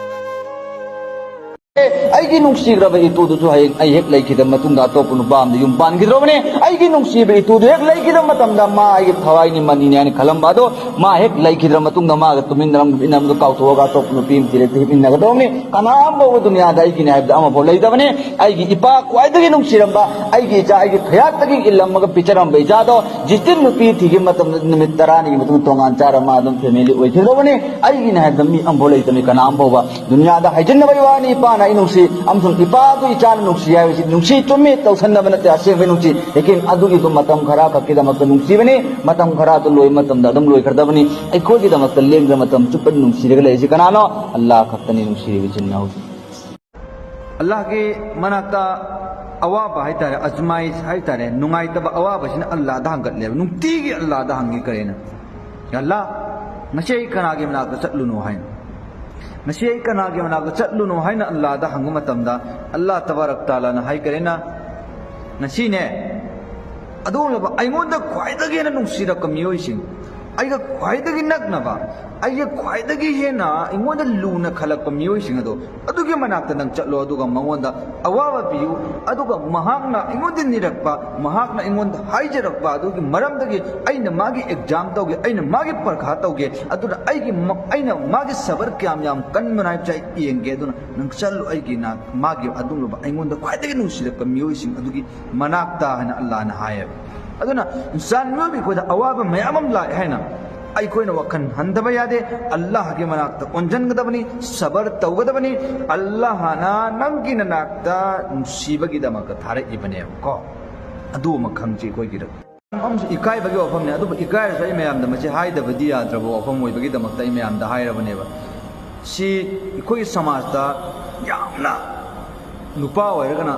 ꯑꯩꯒꯤ ꯅꯨꯡꯁꯤꯈ꯭ꯔꯕ ꯏꯇꯨꯗꯨꯁꯨ ꯍꯌꯦꯡ ꯑꯩ ꯍꯦꯛ ꯂꯩꯈꯤꯗ ꯃꯇꯨꯡꯗ ꯑꯇꯣꯞꯄ ꯅꯨꯄꯥ ꯑꯃꯗ ꯌꯨꯝ ꯄꯥꯟꯈꯤꯗ꯭ꯔꯕꯅꯤ꯫ ꯑꯩꯒꯤ ꯅꯨꯡꯁꯤꯕ ꯏꯇꯨꯗꯨ ꯍꯦꯛ ꯂꯩꯈꯤꯗ ꯃꯇꯝꯗ ꯃꯥ ꯑꯩꯒꯤ ꯊꯋꯥꯏꯅꯤ, ꯃꯅꯤꯅꯤ ꯍꯥꯏꯅ ꯈꯜꯂꯝꯕ ꯑꯗꯣ, ꯃꯥ ꯍꯦꯛ ꯂꯩꯈꯤꯗ꯭ꯔ ꯃꯇꯨꯡꯗ ꯃꯥꯒ ꯇꯨꯃꯤꯟꯅꯔꯝ ꯍꯤꯞꯃꯤꯟꯅꯕꯗꯨ ꯀꯥꯎꯊꯣꯛꯑꯒ ꯑꯇꯣꯞꯄ ꯅꯨꯄꯤ ꯑꯃ ꯊꯤꯔꯦ, ꯍꯤꯞꯃꯤꯟꯅꯒꯗꯧꯔꯕꯅꯤ꯫ ꯀꯅꯥꯝ ꯐꯥꯎꯕ ꯗꯨꯅꯤꯌꯥꯗ ꯑꯩꯒꯤꯅꯤ ꯍꯥꯏꯕꯗ ꯑꯃꯐꯥꯎ ꯂꯩꯇꯕꯅꯤ꯫ ꯑꯩꯒꯤ ꯏꯄꯥ ꯈ꯭ꯋꯥꯏꯗꯒꯤ ꯅꯨꯡꯁꯤꯔꯝꯕ, ꯑꯩꯒꯤ ꯏꯆꯥ, ꯑꯩꯒꯤ ꯐꯌꯥꯠꯇꯒꯤ ꯏꯜꯂꯝꯃꯒ ꯄꯤꯖꯔꯝꯕ ꯏꯆꯥꯗꯣ ꯖꯤꯇꯤꯟ ꯅꯨꯄꯤ ꯊꯤꯈꯤꯕ ꯃꯇꯝꯗ ꯅꯨꯃꯤꯠ ꯇꯔꯥꯅꯤꯒꯤ ꯃꯇꯨꯡꯗ ꯇꯣꯉꯥꯟ ꯆꯥꯔ ꯃꯥ ꯑꯗꯨꯝ ꯐꯦꯃꯤꯂꯤ ꯑꯣꯏꯈꯤꯗꯧꯔꯕꯅꯤ꯫ ꯑꯩꯒꯤꯅꯤ ꯍꯥꯏꯕꯗ ꯃꯤ ꯑꯃꯐꯥꯎ ꯂꯩꯇꯕꯅꯤ, ꯀꯅꯥꯝ ꯐꯥꯎꯕ꯫ ꯗꯨꯅꯤꯌꯥꯗ ꯍꯥꯏꯖꯤꯟꯅꯕꯒꯤ ꯋꯥꯅꯤ, ꯏꯄꯥꯅ ꯑꯩ ꯅꯨꯡꯁꯤ ꯑꯃꯁꯨꯡ ꯏꯄꯥꯗꯨ ꯏꯆꯥꯅ ꯅꯨꯡꯁꯤ ꯍꯥꯏꯕꯁꯤ ꯅꯨꯡꯁꯤ ꯆꯨꯝꯃꯤ, ꯇꯧꯁꯟꯅꯕ ꯅꯠꯇꯦ, ꯑꯁꯦꯡꯕꯩ ꯅꯨꯡꯁꯤ꯫ ꯂꯦꯀꯤꯟ ꯑꯗꯨꯒꯤꯗꯨ ꯃꯇꯝ ꯈꯔ ꯈꯛꯀꯤꯗꯃꯛꯇ ꯅꯨꯡꯁꯤꯕꯅꯤ, ꯃꯇꯝ ꯈꯔ ꯑꯗꯨ ꯂꯣꯏꯕ ꯃꯇꯝꯗ ꯑꯗꯨꯝ ꯂꯣꯏꯈ꯭ꯔꯗꯕꯅꯤ꯫ ꯑꯩꯈꯣꯏꯒꯤꯗꯃꯛꯇ ꯂꯦꯡꯗꯅ ꯃꯇꯝ ꯆꯨꯞꯄ ꯅꯨꯡꯁꯤꯔꯒ ꯂꯩꯔꯤꯁꯤ ꯀꯅꯥꯅꯣ? ꯑꯜꯂꯥꯍ ꯈꯛꯇꯅꯤ, ꯅꯨꯡꯁꯤꯔꯤꯕ ꯏꯆꯤꯟ ꯏꯅꯥꯎꯁꯤꯡ꯫ ꯑꯜꯂꯥꯍꯒꯤ ꯃꯅꯥꯛꯇ ꯑꯋꯥꯕ ꯍꯥꯏꯇꯥꯔꯦ, ꯑꯖꯃꯥꯏꯁ ꯍꯥꯏꯇꯥꯔꯦ, ꯅꯨꯡꯉꯥꯏꯇꯕ ꯑꯋꯥꯕꯁꯤꯅ ꯑꯜꯂꯥꯍꯗ ꯍꯪꯒꯠꯂꯦꯕ꯫ ꯅꯨꯡꯇꯤꯒꯤ ꯑꯜꯂꯥꯍꯗ ꯍꯪꯉꯤ ꯀꯔꯤꯅ? "ꯑꯜꯂꯥꯍ, ꯉꯁꯤ ꯑꯩ ꯀꯅꯥꯒꯤ ꯃꯅꯥꯛꯇ ꯆꯠꯂꯨꯅꯣ ꯍꯥꯏꯅꯣ? ꯉꯁꯤ ꯑꯩ ꯀꯅꯥꯒꯤ ꯃꯅꯥꯛꯇ ꯆꯠꯂꯨꯅꯣ ꯍꯥꯏꯅ ꯑꯜꯂꯥꯍꯗ ꯍꯪꯕ ꯃꯇꯝꯗ ꯑꯜꯂꯥꯍ ꯇꯕꯥꯔꯛ ꯇꯥꯂꯥꯅ ꯍꯥꯏ ꯀꯔꯤꯅ? ꯉꯁꯤꯅꯦ, ꯑꯗꯨꯒꯨꯝꯂꯕ ꯑꯩꯉꯣꯟꯗ ꯈ꯭ꯋꯥꯏꯗꯒꯤ ꯍꯦꯟꯅ ꯅꯨꯡꯁꯤꯔꯛꯄ ꯃꯤꯑꯣꯏꯁꯤꯡ, ꯑꯩꯒ ꯈ꯭ꯋꯥꯏꯗꯒꯤ ꯅꯛꯅꯕ, ꯑꯩꯒ ꯈ꯭ꯋꯥꯏꯗꯒꯤ ꯍꯦꯟꯅ ꯑꯩꯉꯣꯟꯗ ꯂꯨꯅ ꯈꯜꯂꯛꯄ ꯃꯤꯑꯣꯏꯁꯤꯡ ꯑꯗꯣ, ꯑꯗꯨꯒꯤ ꯃꯅꯥꯛꯇ ꯅꯪ ꯆꯠꯂꯣ, ꯑꯗꯨꯒ ꯃꯉꯣꯟꯗ ꯑꯋꯥꯕ ꯄꯤꯌꯨ, ꯑꯗꯨꯒ ꯃꯍꯥꯛꯅ ꯑꯩꯉꯣꯟꯗ ꯅꯤꯔꯛꯄ, ꯃꯍꯥꯛꯅ ꯑꯩꯉꯣꯟꯗ ꯍꯥꯏꯖꯔꯛꯄ ꯑꯗꯨꯒꯤ ꯃꯔꯝꯗꯒꯤ ꯑꯩꯅ ꯃꯥꯒꯤ ꯑꯦꯛꯖꯥꯝ ꯇꯧꯒꯦ, ꯑꯩꯅ ꯃꯥꯒꯤ ꯄꯔꯈꯥ ꯇꯧꯒꯦ, ꯑꯗꯨꯅ ꯑꯩꯒꯤ ꯃ-, ꯑꯩꯅ ꯃꯥꯒꯤ ꯁꯕꯔ ꯀꯌꯥꯝ ꯌꯥꯝ ꯀꯟꯕꯅ ꯍꯥꯏꯕꯁꯦ ꯑꯩ ꯌꯦꯡꯒꯦ, ꯑꯗꯨꯅ ꯅꯪ ꯆꯠꯂꯣ ꯑꯩꯒꯤ ꯅꯥꯛ-, ꯃꯥꯒꯤ ꯑꯗꯨꯒꯨꯝꯂꯕ ꯑꯩꯉꯣꯟꯗ ꯈ꯭ꯋꯥꯏꯗꯒꯤ ꯅꯨꯡꯁꯤꯔꯛꯄ ꯃꯤꯑꯣꯏꯁꯤꯡ ꯑꯗꯨꯒꯤ ꯃꯅꯥꯛꯇ" ꯍꯥꯏꯅ ꯑꯜꯂꯥꯍꯅ ꯍꯥꯏꯌꯦꯕ꯫ ꯑꯗꯨꯅ ꯏꯟꯁꯥꯟ ꯃꯤꯑꯣꯏꯕ ꯑꯩꯈꯣꯏꯗ ꯑꯋꯥꯕ ꯃꯌꯥꯝ ꯑꯃ ꯂꯥꯛꯑꯦ ꯍꯥꯏꯅ ꯑꯩꯈꯣꯏꯅ ꯋꯥꯈꯜ ꯍꯟꯊꯕ ꯌꯥꯗꯦ꯫ ꯑꯜꯂꯥꯍꯒꯤ ꯃꯅꯥꯛꯇ ꯑꯣꯟꯁꯤꯟꯒꯗꯕꯅꯤ, ꯁꯕꯔ ꯇꯧꯒꯗꯕꯅꯤ꯫ ꯑꯜꯂꯥꯍꯅ ꯅꯪꯒꯤ ꯅꯅꯥꯛꯇ ꯅꯨꯡꯁꯤꯕꯒꯤꯗꯃꯛꯇ ꯊꯥꯔꯛꯏꯕꯅꯦꯕꯀꯣ꯫ ꯑꯗꯨ ꯑꯃ ꯈꯪꯁꯤ ꯑꯩꯈꯣꯏꯒꯤꯗ꯫ ꯑꯃꯁꯨ ꯏꯀꯥꯏꯕꯒꯤ ꯋꯥꯐꯝꯅꯤ, ꯑꯗꯨꯕꯨ ꯏꯀꯥꯏꯔꯁꯨ ꯑꯩ ꯃꯌꯥꯝꯗ ꯃꯁꯤ ꯍꯥꯏꯗꯕꯗꯤ ꯌꯥꯗ꯭ꯔꯕ ꯋꯥꯐꯝ ꯑꯣꯏꯕꯒꯤꯗꯃꯛꯇ ꯑꯩ ꯃꯌꯥꯝꯗ ꯍꯥꯏꯔꯕꯅꯦꯕ꯫ ꯁꯤ ꯑꯩꯈꯣꯏꯒꯤ ꯁꯃꯥꯖꯇ ꯌꯥꯝꯅ ꯅꯨꯄꯥ ꯑꯣꯏꯔꯒꯅ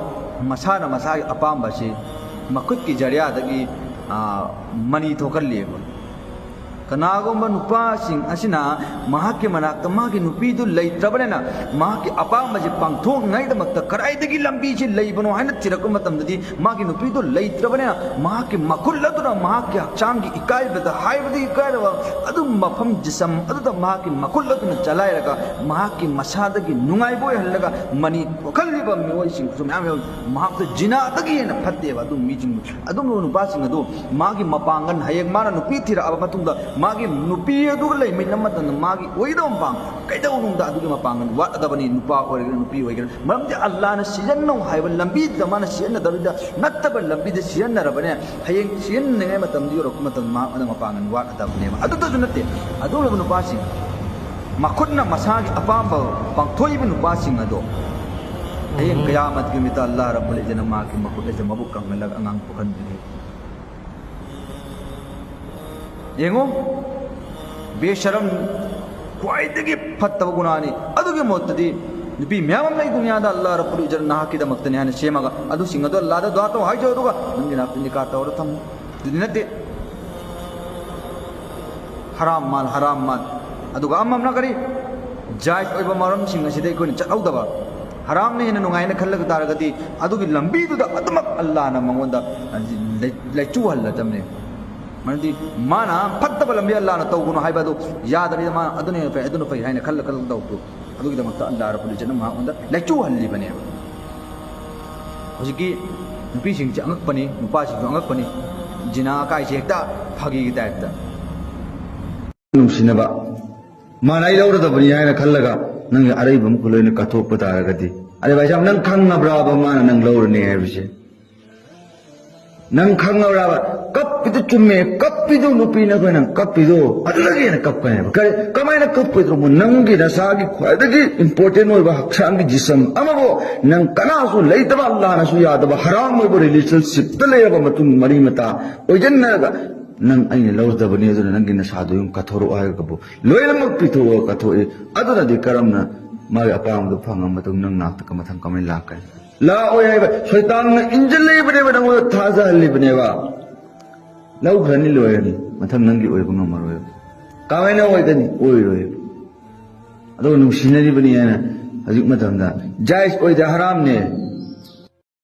ꯃꯁꯥꯅ ꯃꯁꯥꯒꯤ ꯑꯄꯥꯝꯕꯁꯤ ꯃꯈꯨꯠꯀꯤ ꯖꯔꯤꯌꯥꯗꯒꯤ, ꯑꯥ, ꯃꯅꯤ ꯊꯣꯛꯍꯜꯂꯤꯑꯕ꯫ ꯀꯅꯥꯒꯨꯝꯕ ꯅꯨꯄꯥꯁꯤꯡ ꯑꯁꯤꯅ ꯃꯍꯥꯛꯀꯤ ꯃꯅꯥꯛꯇ ꯃꯥꯒꯤ ꯅꯨꯄꯤꯗꯨ ꯂꯩꯇ꯭ꯔꯕꯅꯤꯅ, ꯃꯍꯥꯛꯀꯤ ꯑꯄꯥꯝꯕꯁꯤ ꯄꯥꯡꯊꯣꯛꯅꯉꯥꯏꯗꯃꯛꯇ ꯀꯗꯥꯏꯗꯒꯤ ꯂꯝꯕꯤꯁꯤ ꯂꯩꯕꯅꯣ ꯍꯥꯏꯅ ꯊꯤꯔꯛꯄ ꯃꯇꯝꯗꯗꯤ, ꯃꯥꯒꯤ ꯅꯨꯄꯤꯗꯨ ꯂꯩꯇ꯭ꯔꯕꯅꯤꯅ, ꯃꯍꯥꯛꯀꯤ ꯃꯈꯨꯠ ꯑꯗꯨꯅ ꯃꯍꯥꯛꯀꯤ ꯍꯛꯆꯥꯡꯒꯤ ꯏꯀꯥꯏꯕꯗ ꯍꯥꯏꯕꯗꯤ ꯏꯀꯥꯏꯔꯕ ꯑꯗꯨ ꯃꯐꯝ ꯖꯤꯁꯝ ꯑꯗꯨꯗ ꯃꯍꯥꯛꯀꯤ ꯃꯈꯨꯠ ꯑꯗꯨꯅ ꯆꯂꯥꯏꯔꯒ, ꯃꯍꯥꯛꯀꯤ ꯃꯁꯥꯗꯒꯤ ꯅꯨꯡꯉꯥꯏꯕ ꯑꯣꯏꯍꯜꯂꯒ ꯃꯅꯤ ꯊꯣꯛꯍꯜꯂꯤꯕ ꯃꯤꯑꯣꯏꯁꯤꯡꯁꯨ ꯃꯌꯥꯝ ꯌꯥꯎꯏ꯫ ꯃꯍꯥꯛꯇ ꯖꯤꯅꯥꯗꯒꯤ ꯍꯦꯟꯅ ꯐꯠꯇꯦꯕ ꯑꯗꯨ ꯃꯤꯁꯤꯡꯗꯨ꯫ ꯑꯗꯨꯒꯨꯝꯂꯕ ꯅꯨꯄꯥꯁꯤꯡ ꯑꯗꯨ ꯃꯥꯒꯤ ꯃꯄꯥꯡꯒꯜ, ꯍꯌꯦꯡ ꯃꯥꯅ ꯅꯨꯄꯤ ꯊꯤꯔꯛꯑꯕ ꯃꯇꯨꯡꯗ, ꯃꯥꯒꯤ ꯅꯨꯄꯤ ꯑꯗꯨꯒ ꯂꯩꯃꯤꯟꯅꯕ ꯃꯇꯝꯗ ꯃꯥꯒꯤ ꯑꯣꯏꯒꯗꯕ ꯃꯄꯥꯡꯒꯜ ꯀꯩꯗꯧꯅꯨꯡꯗ ꯑꯗꯨꯒꯤ ꯃꯄꯥꯡꯒꯜ ꯋꯥꯠꯂꯗꯕꯅꯤ, ꯅꯨꯄꯥ ꯑꯣꯏꯔꯒꯦꯔꯥ ꯅꯨꯄꯤ ꯑꯣꯏꯒꯦꯔꯥ꯫ ꯃꯔꯝꯗꯤ ꯑꯜꯂꯥꯅ ꯁꯤꯖꯤꯟꯅꯧ ꯍꯥꯏꯕ ꯂꯝꯕꯤꯗꯨꯗ ꯃꯥꯅ ꯁꯤꯖꯤꯟꯅꯗꯕꯤꯗ, ꯅꯠꯇꯕ ꯂꯝꯕꯤꯗ ꯁꯤꯖꯤꯟꯅꯔꯕꯅꯦ꯫ ꯍꯌꯦꯡ ꯁꯤꯖꯤꯟꯅꯅꯤꯡꯉꯥꯏ ꯃꯇꯝꯗꯨ ꯌꯧꯔꯛꯄ ꯃꯇꯝꯗ ꯃꯍꯥꯛ ꯑꯗꯨ ꯃꯄꯥꯡꯒꯜ ꯋꯥꯠꯂꯗꯕꯅꯦꯕ꯫ ꯑꯗꯨꯗꯁꯨ ꯅꯠꯇꯦ, ꯑꯗꯨꯒꯨꯝꯂꯕ ꯅꯨꯄꯥꯁꯤꯡ, ꯃꯈꯨꯠꯅ ꯃꯁꯥꯒꯤ ꯑꯄꯥꯝꯕ ꯄꯥꯡꯊꯣꯛꯏꯕ ꯅꯨꯄꯥꯁꯤꯡ ꯑꯗꯣ, ꯍꯌꯦꯡ ꯀꯌꯥꯃꯠꯀꯤ ꯅꯨꯃꯤꯠꯇ ꯑꯜꯂꯥ ꯔꯕꯨꯜ ꯏꯖꯠꯅ ꯃꯍꯥꯛꯀꯤ ꯃꯈꯨꯠ ꯑꯁꯦ ꯃꯕꯨꯛ ꯀꯪꯍꯜꯂꯒ ꯑꯉꯥꯡ ꯄꯣꯛꯍꯟꯕꯤꯒꯅꯤ꯫ ꯌꯦꯡꯉꯨ, ꯕꯦꯁꯔꯝ, ꯈ꯭ꯋꯥꯏꯗꯒꯤ ꯐꯠꯇꯕ ꯒꯨꯅꯥꯅꯤ꯫ ꯑꯗꯨꯒꯤ ꯃꯍꯨꯠꯇꯗꯤ ꯅꯨꯄꯤ ꯃꯌꯥꯝ ꯑꯃ ꯂꯩ ꯗꯨꯅꯤꯌꯥꯗ, ꯑꯜꯂꯥ ꯔꯕꯨꯜ ꯏꯖꯠ ꯅꯍꯥꯛꯀꯤꯗꯃꯛꯇꯅꯤ ꯍꯥꯏꯅ ꯁꯦꯝꯃꯒ, ꯑꯗꯨꯁꯤꯡ ꯑꯗꯣ ꯑꯜꯂꯥꯗ ꯗꯨꯋꯥ ꯇꯧ ꯍꯥꯏꯖꯧ, ꯑꯗꯨꯒ ꯅꯪꯒꯤ ꯅꯥꯛꯇ ꯅꯤꯀꯥ ꯇꯧꯔ ꯊꯝꯃꯨ꯫ ꯑꯗꯨꯗꯤ ꯅꯠꯇꯦ꯫ ꯍꯔꯥꯝ ꯃꯥꯜ, ꯍꯔꯥꯝ ꯃꯥꯜ꯫ ꯑꯗꯨꯒ ꯑꯃ ꯑꯃꯅ ꯀꯔꯤ? ꯖꯥꯏꯖ ꯑꯣꯏꯕ ꯃꯔꯝꯁꯤꯡ ꯑꯁꯤꯗ ꯑꯩꯈꯣꯏꯅ ꯆꯠꯍꯧꯗꯕ, ꯍꯔꯥꯝꯅ ꯍꯦꯟꯅ ꯅꯨꯡꯉꯥꯏꯅ ꯈꯜꯂꯒ ꯇꯥꯔꯒꯗꯤ, ꯑꯗꯨꯒꯤ ꯂꯝꯕꯤꯗꯨꯗ ꯑꯗꯨꯃꯛ ꯑꯜꯂꯥꯅ ꯃꯉꯣꯟꯗ ꯂꯩ-, ꯂꯩꯆꯨꯍꯜꯂꯗꯕꯅꯦ꯫ ꯃꯔꯝꯗꯤ ꯃꯥꯅ ꯐꯠꯇꯕ ꯂꯝꯕꯤ ꯑꯜꯂꯥꯅ ꯇꯧꯒꯅꯨ ꯍꯥꯏꯕ ꯑꯗꯨ ꯌꯥꯗꯕꯅꯤꯅ, ꯃꯥꯅ ꯑꯗꯨꯅ ꯍꯦꯟꯅ ꯐꯩ, ꯑꯗꯨꯅ ꯐꯩ ꯍꯥꯏꯅ ꯈꯜꯂ ꯈꯜꯂ ꯇꯧꯕꯗꯨ, ꯑꯗꯨꯒꯤꯗꯃꯛꯇ ꯑꯜꯂꯥ ꯔꯕꯨꯜ ꯏꯖꯠꯅ ꯃꯉꯣꯟꯗ ꯂꯩꯆꯨꯍꯜꯂꯤꯕꯅꯦꯕ꯫ ꯍꯧꯖꯤꯛꯀꯤ ꯅꯨꯄꯤꯁꯤꯡꯁꯦ ꯑꯉꯛꯄꯅꯤ, ꯅꯨꯄꯥꯁꯤꯡꯁꯨ ꯑꯉꯛꯄꯅꯤ꯫ ꯖꯤꯅꯥ ꯑꯀꯥꯏꯁꯦ ꯍꯦꯛꯇ ꯐꯥꯒꯤꯒꯤ ꯇꯥꯏꯞꯇ꯫ ꯅꯨꯡꯁꯤꯅꯕ, ꯃꯥꯅ ꯑꯩ ꯂꯧꯔꯗꯕꯅꯤ ꯍꯥꯏꯅ ꯈꯜꯂꯒ ꯅꯪꯒꯤ ꯑꯔꯩꯕ ꯃꯈꯩ ꯂꯣꯏꯅ ꯀꯠꯊꯣꯛꯄ ꯇꯥꯔꯒꯗꯤ, ꯑꯔꯦ ꯚꯥꯏ ꯁꯥꯍꯕ, ꯅꯪ ꯈꯪꯉꯕ꯭ꯔꯥꯕ ꯃꯥꯅ ꯅꯪ ꯂꯧꯔꯅꯤ ꯍꯥꯏꯕꯁꯦ? ꯅꯪ ꯈꯪꯉꯕ꯭ꯔꯥꯕ? ꯀꯞꯄꯤꯗꯨ ꯆꯨꯝꯃꯦ, ꯀꯞꯄꯤꯗꯨ ꯅꯨꯄꯤ ꯅꯈꯣꯏꯅ ꯀꯞꯄꯤꯗꯨ ꯑꯗꯨꯗꯒꯤ ꯍꯦꯟꯅ ꯀꯞꯀꯅꯦꯕ꯫ ꯀꯔꯤ, ꯀꯃꯥꯏꯅ ꯀꯞꯄꯣꯏꯗ꯭ꯔꯣ? ꯅꯪꯒꯤ ꯅꯁꯥꯒꯤ ꯈ꯭ꯋꯥꯏꯗꯒꯤ important ꯑꯣꯏꯕ ꯍꯛꯆꯥꯡꯒꯤ ꯖꯤꯁꯝ ꯑꯃꯕꯨ ꯅꯪ ꯀꯅꯥꯁꯨ ꯂꯩꯇꯕ, ꯑꯜꯂꯥꯅꯁꯨ ꯌꯥꯗꯕ, ꯍꯔꯥꯝ ꯑꯣꯏꯕ relationshipꯇ ꯂꯩꯔꯕ ꯃꯇꯨꯡ ꯃꯔꯤ ꯃꯇꯥ ꯑꯣꯏꯁꯤꯟꯅꯔꯒ ꯅꯪ ꯑꯩꯅ ꯂꯧꯔꯗꯕꯅꯤ, ꯑꯗꯨꯅ ꯅꯪꯒꯤ ꯅꯁꯥꯗꯣ ꯑꯗꯨꯝ ꯀꯠꯊꯣꯔꯛꯑꯣ ꯍꯥꯏꯔꯒꯕꯨ ꯂꯣꯏꯅꯃꯛ ꯄꯤꯊꯣꯛꯑꯒ ꯀꯠꯊꯣꯛꯏ꯫ ꯑꯗꯨꯅꯗꯤ ꯀꯔꯝꯅ ꯃꯥꯒꯤ ꯑꯄꯥꯝꯕꯗꯣ ꯐꯪꯉ ꯃꯇꯨꯡ ꯅꯪ ꯅꯥꯛꯇ ꯃꯊꯪ ꯀꯃꯥꯏꯅ ꯂꯥꯛꯀꯅꯤ? ꯂꯥꯛꯑꯣꯏ ꯍꯥꯏꯕ ꯁꯩꯇꯥꯟꯅ ꯏꯟꯖꯤꯜꯂꯤꯕꯅꯦꯕ, ꯅꯪꯉꯣꯟꯗ ꯊꯥꯖꯍꯜꯂꯤꯕꯅꯦꯕ꯫ ꯂꯧꯈ꯭ꯔꯅꯤ, ꯂꯣꯏꯔꯅꯤ꯫ ꯃꯊꯪ ꯅꯪꯒꯤ ꯑꯣꯏꯕ ꯉꯝꯃꯔꯣꯏꯕ꯫ ꯀꯃꯥꯏꯅ ꯑꯣꯏꯒꯅꯤ? ꯑꯣꯏꯔꯣꯏꯕ꯫ ꯑꯗꯨꯒ ꯅꯨꯡꯁꯤꯅꯔꯤꯕꯅꯤ ꯍꯥꯏꯅ ꯍꯧꯖꯤꯛ ꯃꯇꯝꯗ ꯖꯥꯏꯖ ꯑꯣꯏꯗ, ꯍꯔꯥꯝꯅꯦ꯫